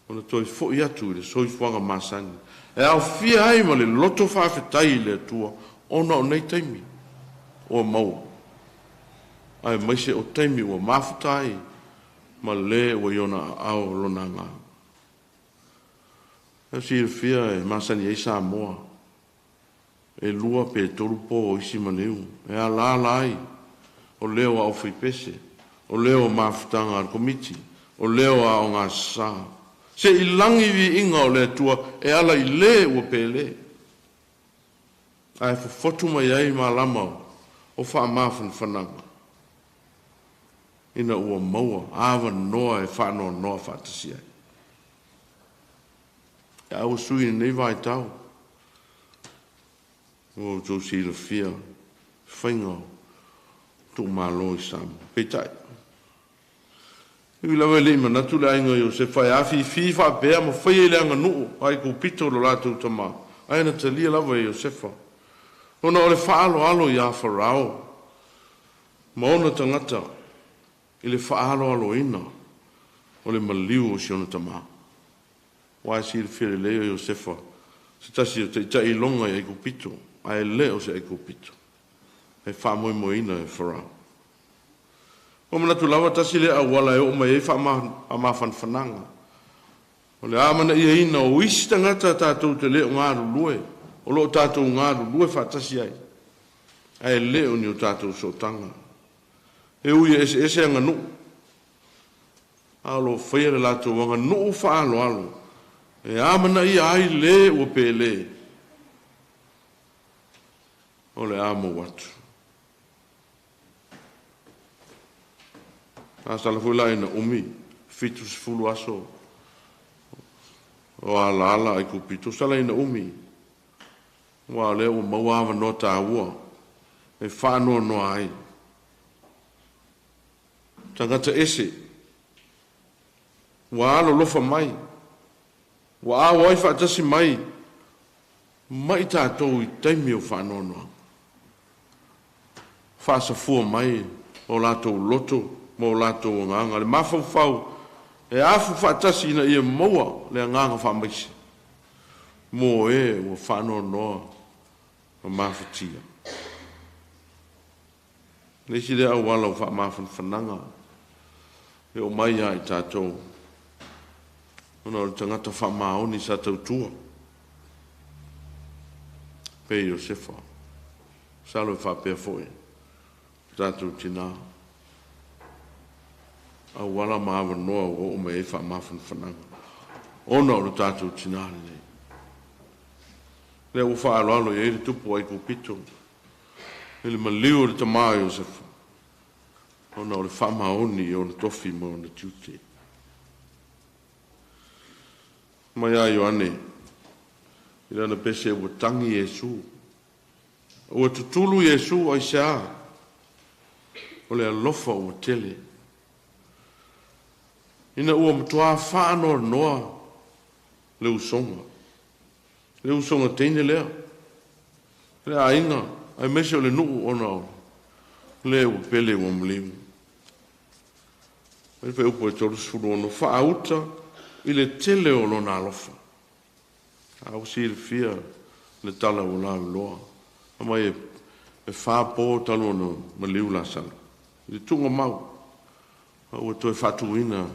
ona toe fo'i atu i le soifuaga masani, e aofia ai ma le loto faafetai i le Atua ona o nei taimi ua maua, aemaise o taimi ua mafuta ai ma lē ua i ona aao lona agaga. E silafia e masani ai Samoa, e 2 pe 3 po o isi maliu e alaala ai, o leo o aufaipese, o leo o mafutaga a le Komiti, o leo o aoga sasā, se i lagi viiga o le Atua e ala i lē ua pelē, ae fofotu mai ai malama o faamafanafanaga ina ua maua avanoa e faanoanoa faatasi ai. A ua sui i lenei vaitau, ua outou silafia faiga o tuumalo i Samoa. Peitai, e ui lava e le i manatu le aiga o Iosefa e afifi faapea ma faia i le aganuu a Aikupito lo latou tama, ae na talia lava e Iosefa, ona o le faaaloalo iā Farao ma ona tagata i le faaaloaloina o le maliu o si ona tama. Aua e silafia lelei o Iosefa se tasi o taitai iloga i Aikupito, ae le o se Aikupito, e faamoemoeina e Farao. Ua manatu lava tasi lea auala e oo mai ai faamafanafanaga, o le amanaiaina o isi tagata tatou te le o galulue O lo o tatou galulue faatasi ai, ae le o ni o tatou sootaga. E ui e eseese aganuu, a o lo o faia le latou aganuu faaaloalo e amanaia ai le ua pelē, o le a mou atu. A sala foi la ina umi 70 aso o alaala Aikupito, sala ina umi, aua o lea ua maua avanoa taua e faanoanoa ai. Tagata ese, ua alolofa mai, ua auai faatasi mai ma i tatou i taimi o faanoanoaga. Faasafua mai o latou loto ma o latou agaga, le mafaufau e afu faatasi ina ia maua le agaga faamaise mo e ua faanoanoa ma mafatia. Le isi lea auala o faamafanafanaga e oo mai ia i tatou, ona o le tagata faamaoni sa tautua pei Iosefa. Masalo e faapea foi o tatou tinā, auala ma avanoa ua oo mai ai faamafanafanaga ona o le tatou tinā lenei. Lea ua faaaloalo i ai le tupu o Aikupito i le maliu o le tama o Iosefa, ona o le faamaoni i ona tofi ma ona tiute. Mai ia Ioane i lana pese ua tagi Iesu, ua tutulu Iesu, aisea? O le alofa ua tele, ina ua matua faanoanoa le usoga, le usoga teine lea, le aiga, aemaise o le nuu ona o le ua pele ua maliu. Mai le fuaiupu e 36, faauta i le tele o lona alofa. A ua silafia le tala ua lauiloa, aumai e 4 po talu ona maliu Lasalo i le tuugamau, a ua toe faatuina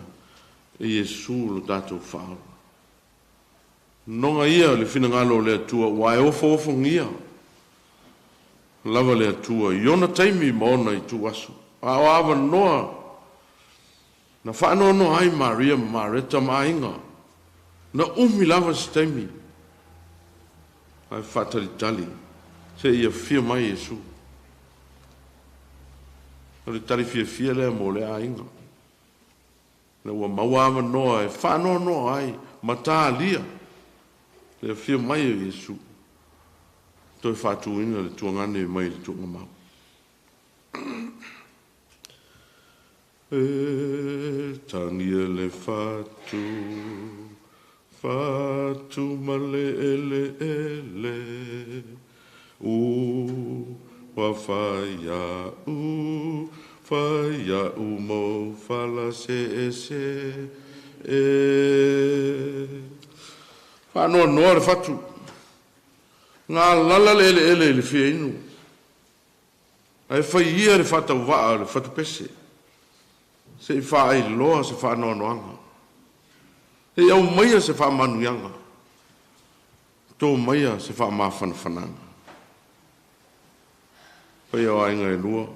e Iesu lo tatou faaola. Noga ia le finagalo o le Atua, ua e ofoofogia lava le Atua i ona taimi ma ona ituaso. A o avanoa na faanoanoa ai Maria ma Mareta ma aiga, na umi lava se taimi ae faatalitali seia afio mai Iesu. O le tali fiafia lea mo lea aiga, ina ua maua avanoa e faanoanoa ai ma talia le afio mai o Iesu, toe faatuina le tuagane mai le tuugamau. E tagia le fatu, fatu ma le eleele, ua fai a'u, fai a'u mo falaseese e. Faanoanoa le fatu, galala le eleele i le fia inu, ae fai ia le faatauvaa o le fatupese, se i faailoa se faanoanoaga, se i aumaia se faamanuiaga, to maia se faamafanafanaga. Paia o aiga e lua,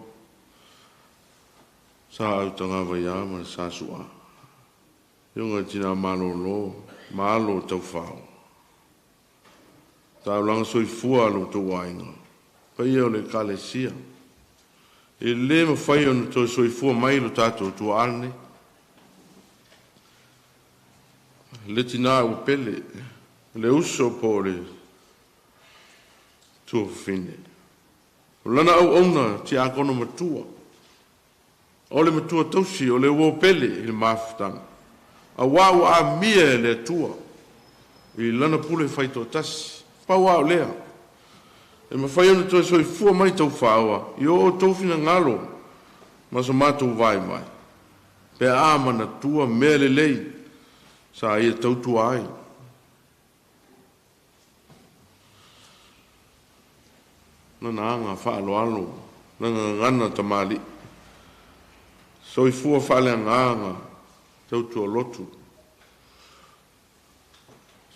Sa Autagavaia ma le Sa Su'a, Afioga i tina malolo ma alo o taufao, taulaga soifua a lo outou aiga, paia o le Ekalesia, e le mafai ona toe soifua mai lo tatou tuaa lenei, le tinā ua pele, le uso po o le tuafafine. O lana auauna tiakono matua, o le matua tausi o le uo pele i le mafutaga, auā ua amia e le Atua i lana pule faitoatasi. Pau lava o lea, e mafai ona toe soifua mai taufaaoa i o outou finagalo ma so matou vaivai, pe a manatua mea lelei sa ia tautua ai. Lana aga faaaloalo, lana gagana tamalii, soifua faaleagaga, tautua lotu.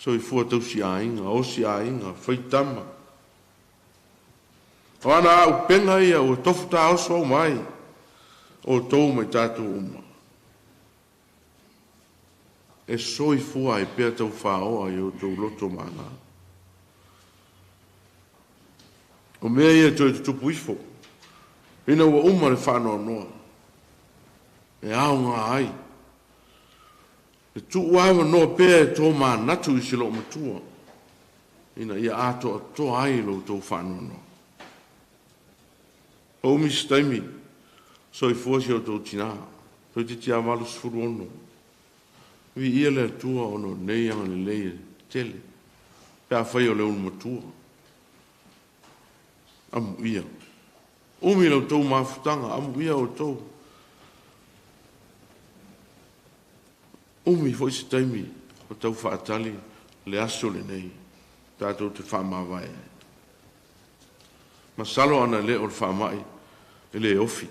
Soifua tausiaiga, osiaiga, faitama. O ana auupega ia ua tofu taoso uma ai outou ma i tatou uma. E soifua ai pea taufāoa i outou loto ma agaga. O mea ia e toe tutupu ifo, ina ua uma le faanoanoa, e aoga ai le tuuavanoa pea e tomanatu i si loomatua, ina ia atoatoa ai lo outou faanoanoa. O umi se taimi, soifua si o outou tinā, toeitiiti lava 86. Viia le Atua ona o lenei agalelei e tele, pe afai o le ulumatua. Amuia. Umi la outou mafutaga, amuia outou. Umi foi se taimi o tau faatali le aso lenei, tatou te faamavae ai. Masalo ana le o le faamai e le ofi,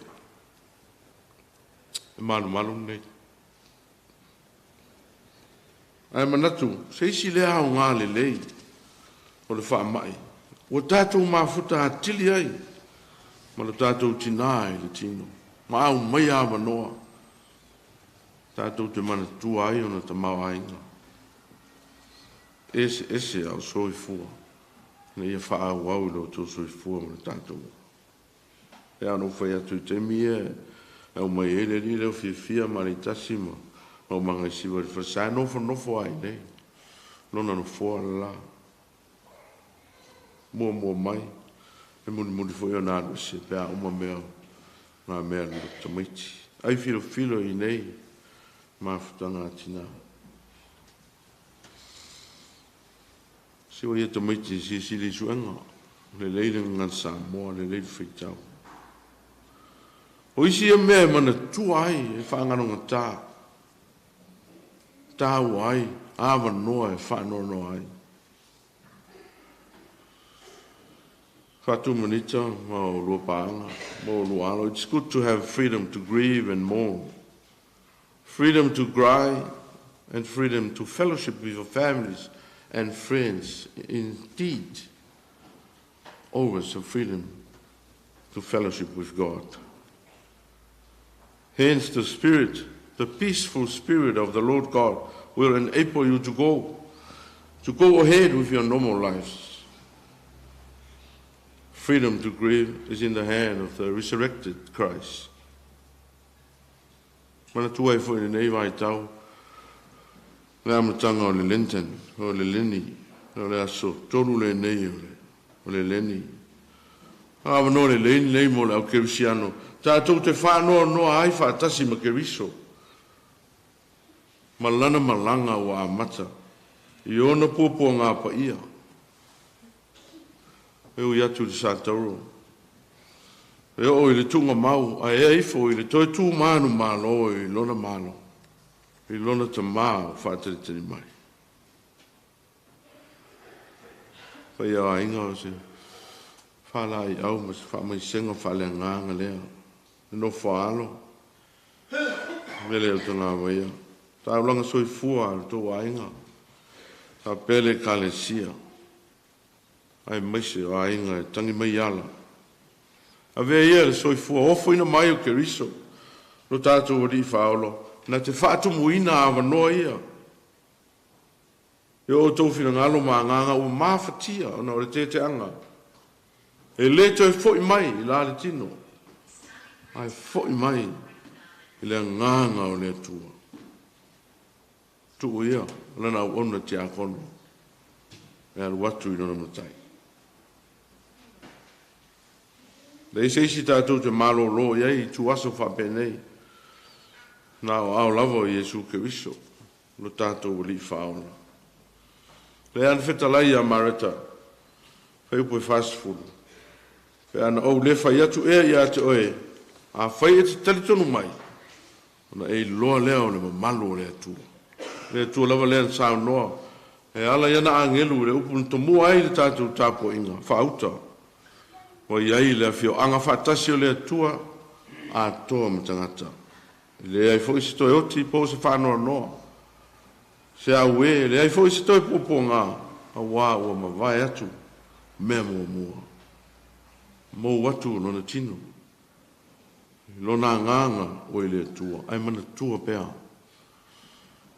e malumalu lenei. Ae manatu, se isi lea aoga lelei o le faamai, ua tatou mafuta atili ai ma lo tatou tinā i le tino, ma aumaia avanoa tatou te manatua ai ona tamaoaiga eseese a o soifua, ina ia faaauau i lo outou soifua ma le tatou. E pei ona ou fai atu i taimi ia e aumai ai le alii lea o Fiafia ma Aleitasi ma Aumagaisiva i le falesa, e nofonofo lava i inei, lona nofoa le la. Muamua mai, e mulimuli foi ona alu ese pe a uma mea ngā mea a le tamaiti. Ai filofilo i inei mafutaga a tinā. Si o ia tamaiti e silasila i suega, lelei le gagana Samoa, lelei le faitau. O isi ia mea e manatua ai e faagalogata, taua ai avanoa e faanoanoa ai. Fatu manita ma o lua paaga ma o lua alo. It's good to have freedom to grieve and mourn, freedom to cry, and freedom to fellowship with your families and friends. Indeed, always a freedom to fellowship with God. Hence, the Spirit, the peaceful Spirit of the Lord God, will enable you to go ahead with your normal lives. Freedom to grieve is in the hand of the resurrected Christ. Manatua ai foi lenei vaitau le amataga o le Lenten, o le Leni, o le aso 3 lenei o le Leni. Avanoa lelei lenei mo le au kerisiano tatou te faanoanoa ai faatasi ma Keriso ma lana malaga ua amata i ona puapuaga paia e ui atu i le satauro e oo i le tuugamau ae ea ifo i le toe tu manumalo i lona malo i lona tamā o faatalitali mai. Paia o aiga, o se faalaeiau ma se faamaisega faaleagaga lea le nofo a alo mele o tagavaia taulaga soifua a le tou aiga faapea le Ekalesia aemaise o aiga e tagi mai ala. Avea ia le soifua ofoina mai o Keriso lo tatou Alii Faaola na te faatumuina avanoa ia e o outou finagalo ma agaga ua mafatia ona o le teteaga e lē toe fo'i mai i la le tino ae fo'i mai i le agaga o le Atua. Tuu ia lana auauna tiakono e alu atu i lona matai. Le ise isi tatou te malōlō i ai i tuaso faapenei na o ao lava o Iesu Keriso lo tatou Alii Faaola. Le ana fetalai ia Mareta, fuaiupu e 40, pe ana ou le fai atu ea ia te oe, afai e te talitonu mai, ona e iloa lea o le mamalu o le Atua. Le Atua lava lea na saunoa e ala i ana agelu i le upu na tomua ai le tatou tapuaiga faauta ua i ai le afioaga faatasi o le Atua atoa ma tagata. E leai foi se toe oti po o se faanoanoa. Se auē, e leai foi se toe puapuagā, auā ua mavae atu mea muamua. Mou atu lona tino i lona agaga ua i le Atua, ae manatua pea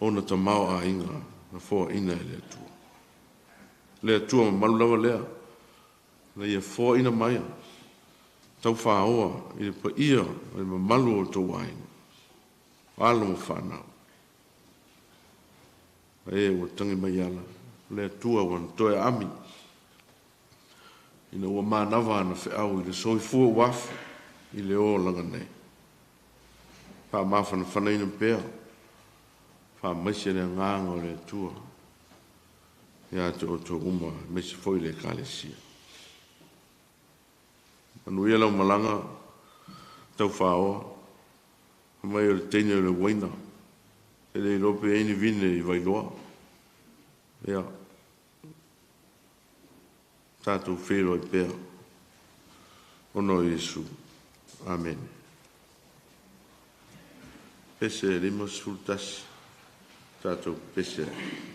ona tamaoaiga na foaina e le Atua. Le Atua mamalu lava lea, na ia foaina mai taufāoa i le paia o le mamalu o outou aiga, alo ma fanau. E ua tagi mai ala, le Atua ua na toe aami, ina ua manava ana feau i le soifua ua afu i le olaga nei. Faamafanafanaina pea, faamaise le agaga o le Atua ia te outou uma, aemaise foi le Ekalesia. Manuia lau malaga taufāoa, fai mai o le teine o le uaina, e le iloa pe i ai ni vine i Vailoa. Ia, tatou feiloai pea ona o Iesu. Amene. Pese 51, tatou pepese ai.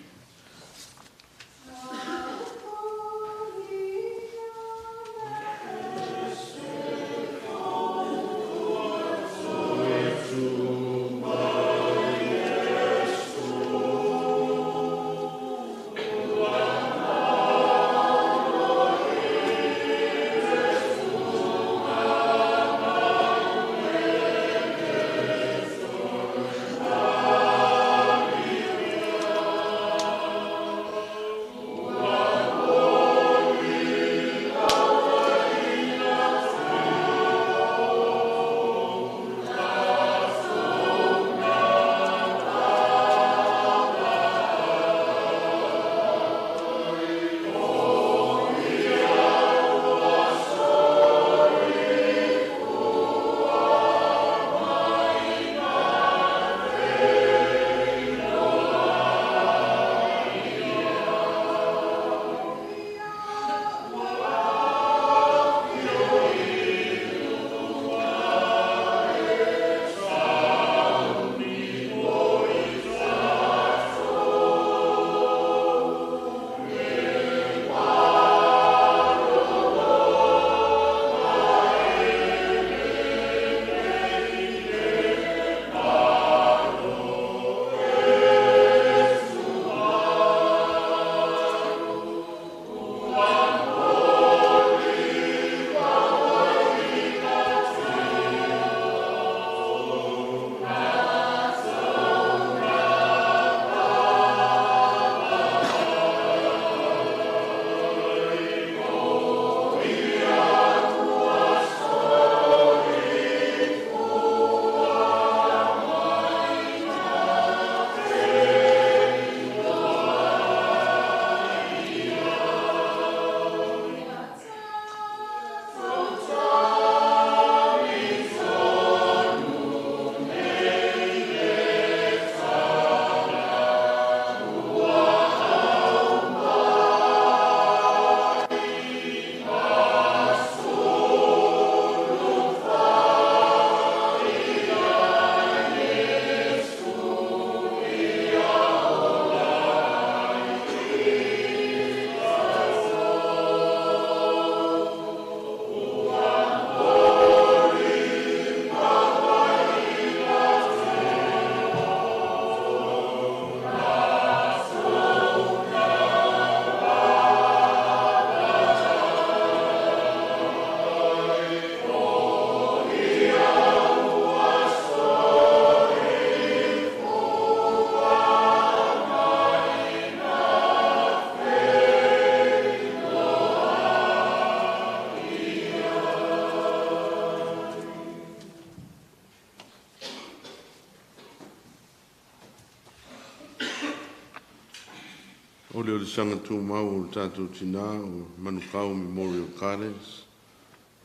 O le olisaga tumau o le tatou tinā o Manukau Memorial Gardens,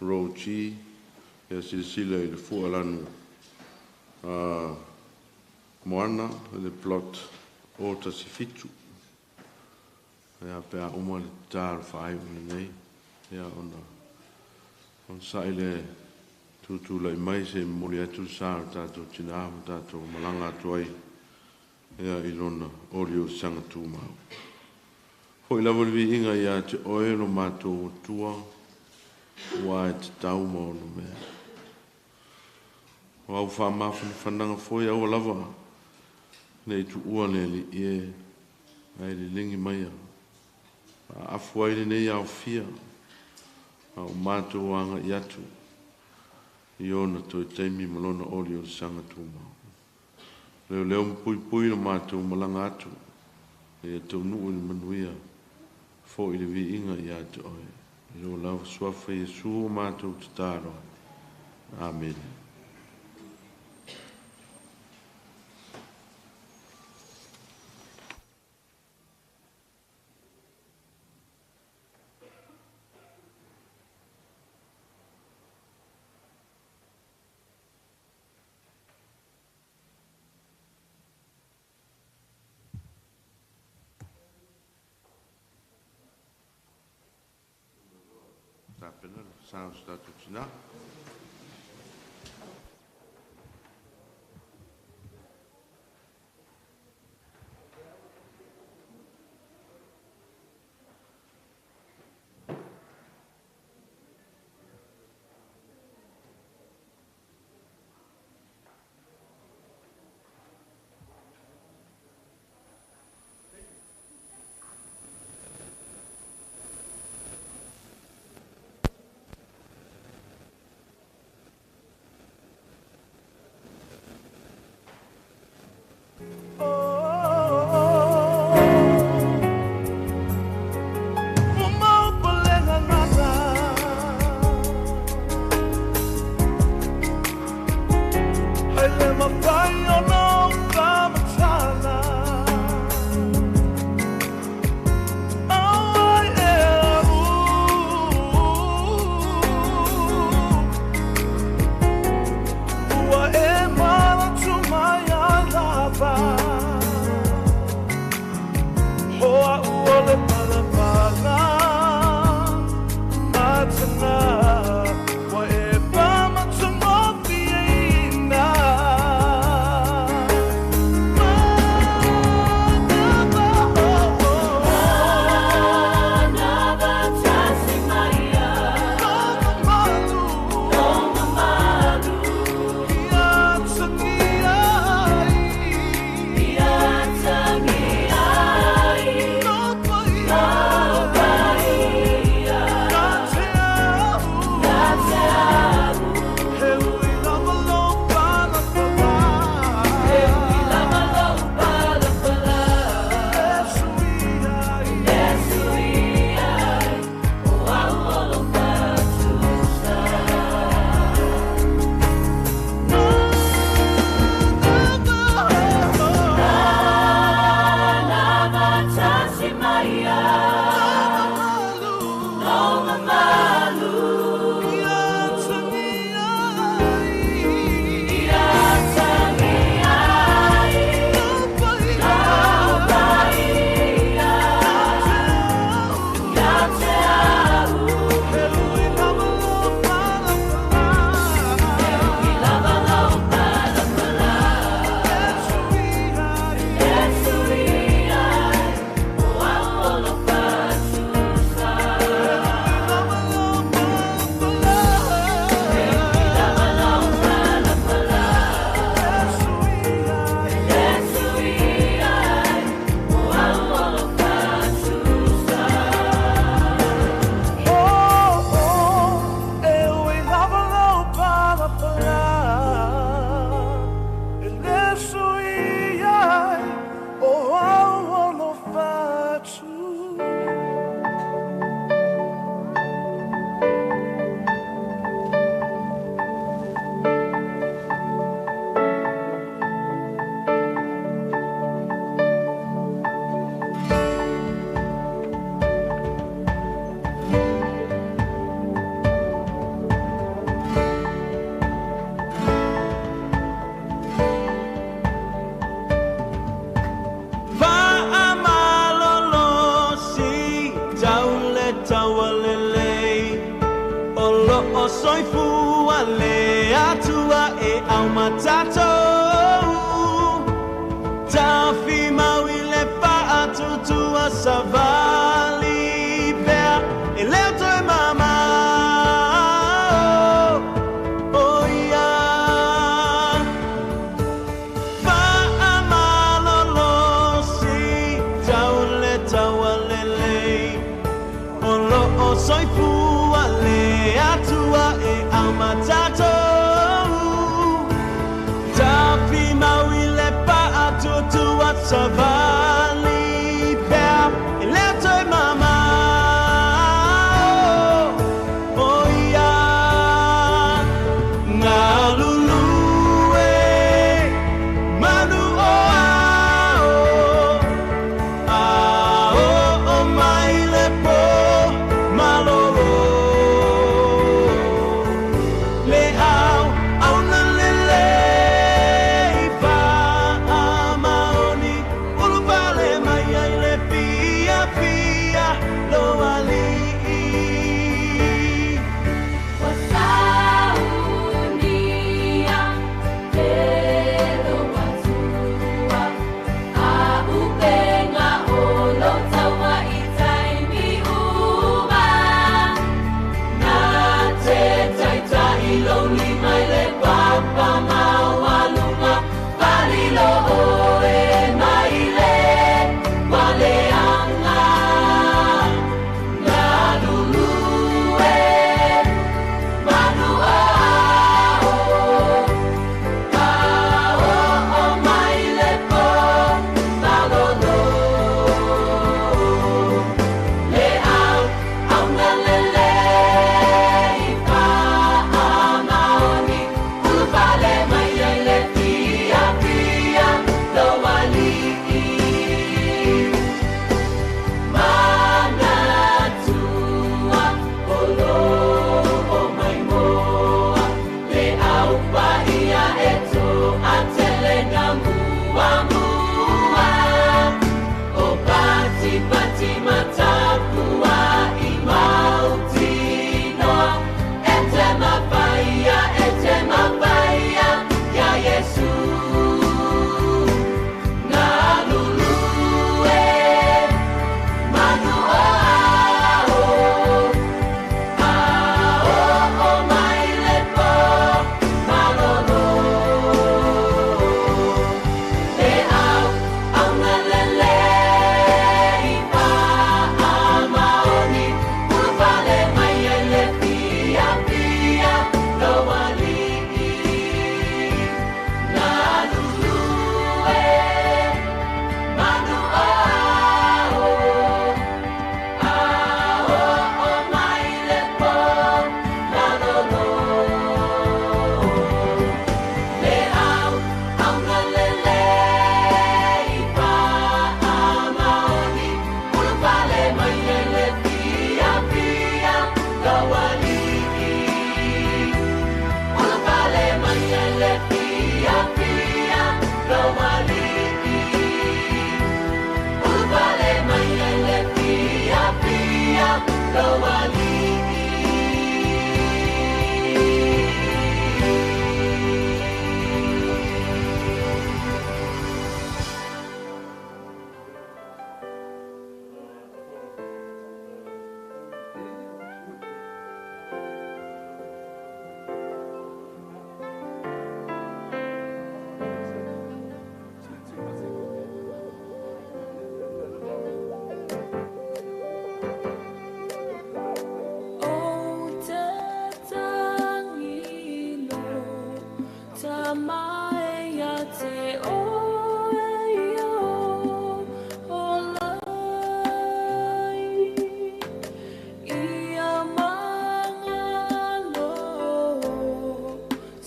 Row G, ia silasila i le fua lanu moana i le plot O 17. Ia pe a uma le tatalo faaiu lenei, ia ona onosai le tutulai mai se i momoli atu le sa o le tatou tinā ma tatou malaga atu ai. ia i lona oliolisaga tumau. Fo'i lava le viiga iā te oe lo matou Atua, uā e tatau ma ona mea. O au faamafanafanaga foi aua lava ne i tuua le Alii e, ae lelegi maia faaafu ai lenei aofia a o matou aga'i atu i ona toe taimi ma lona oliolisaga tumau. Leoleo ma puipui lo matou malaga atu ia taunuu i le manuia, fo'i le viiga iā te oe. I lō lava Suafa Iesu o matou tatalo ai. Amene. Tapena le sa o se tatou tinā. Le Atua e aumatātou. Tawhi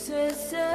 Se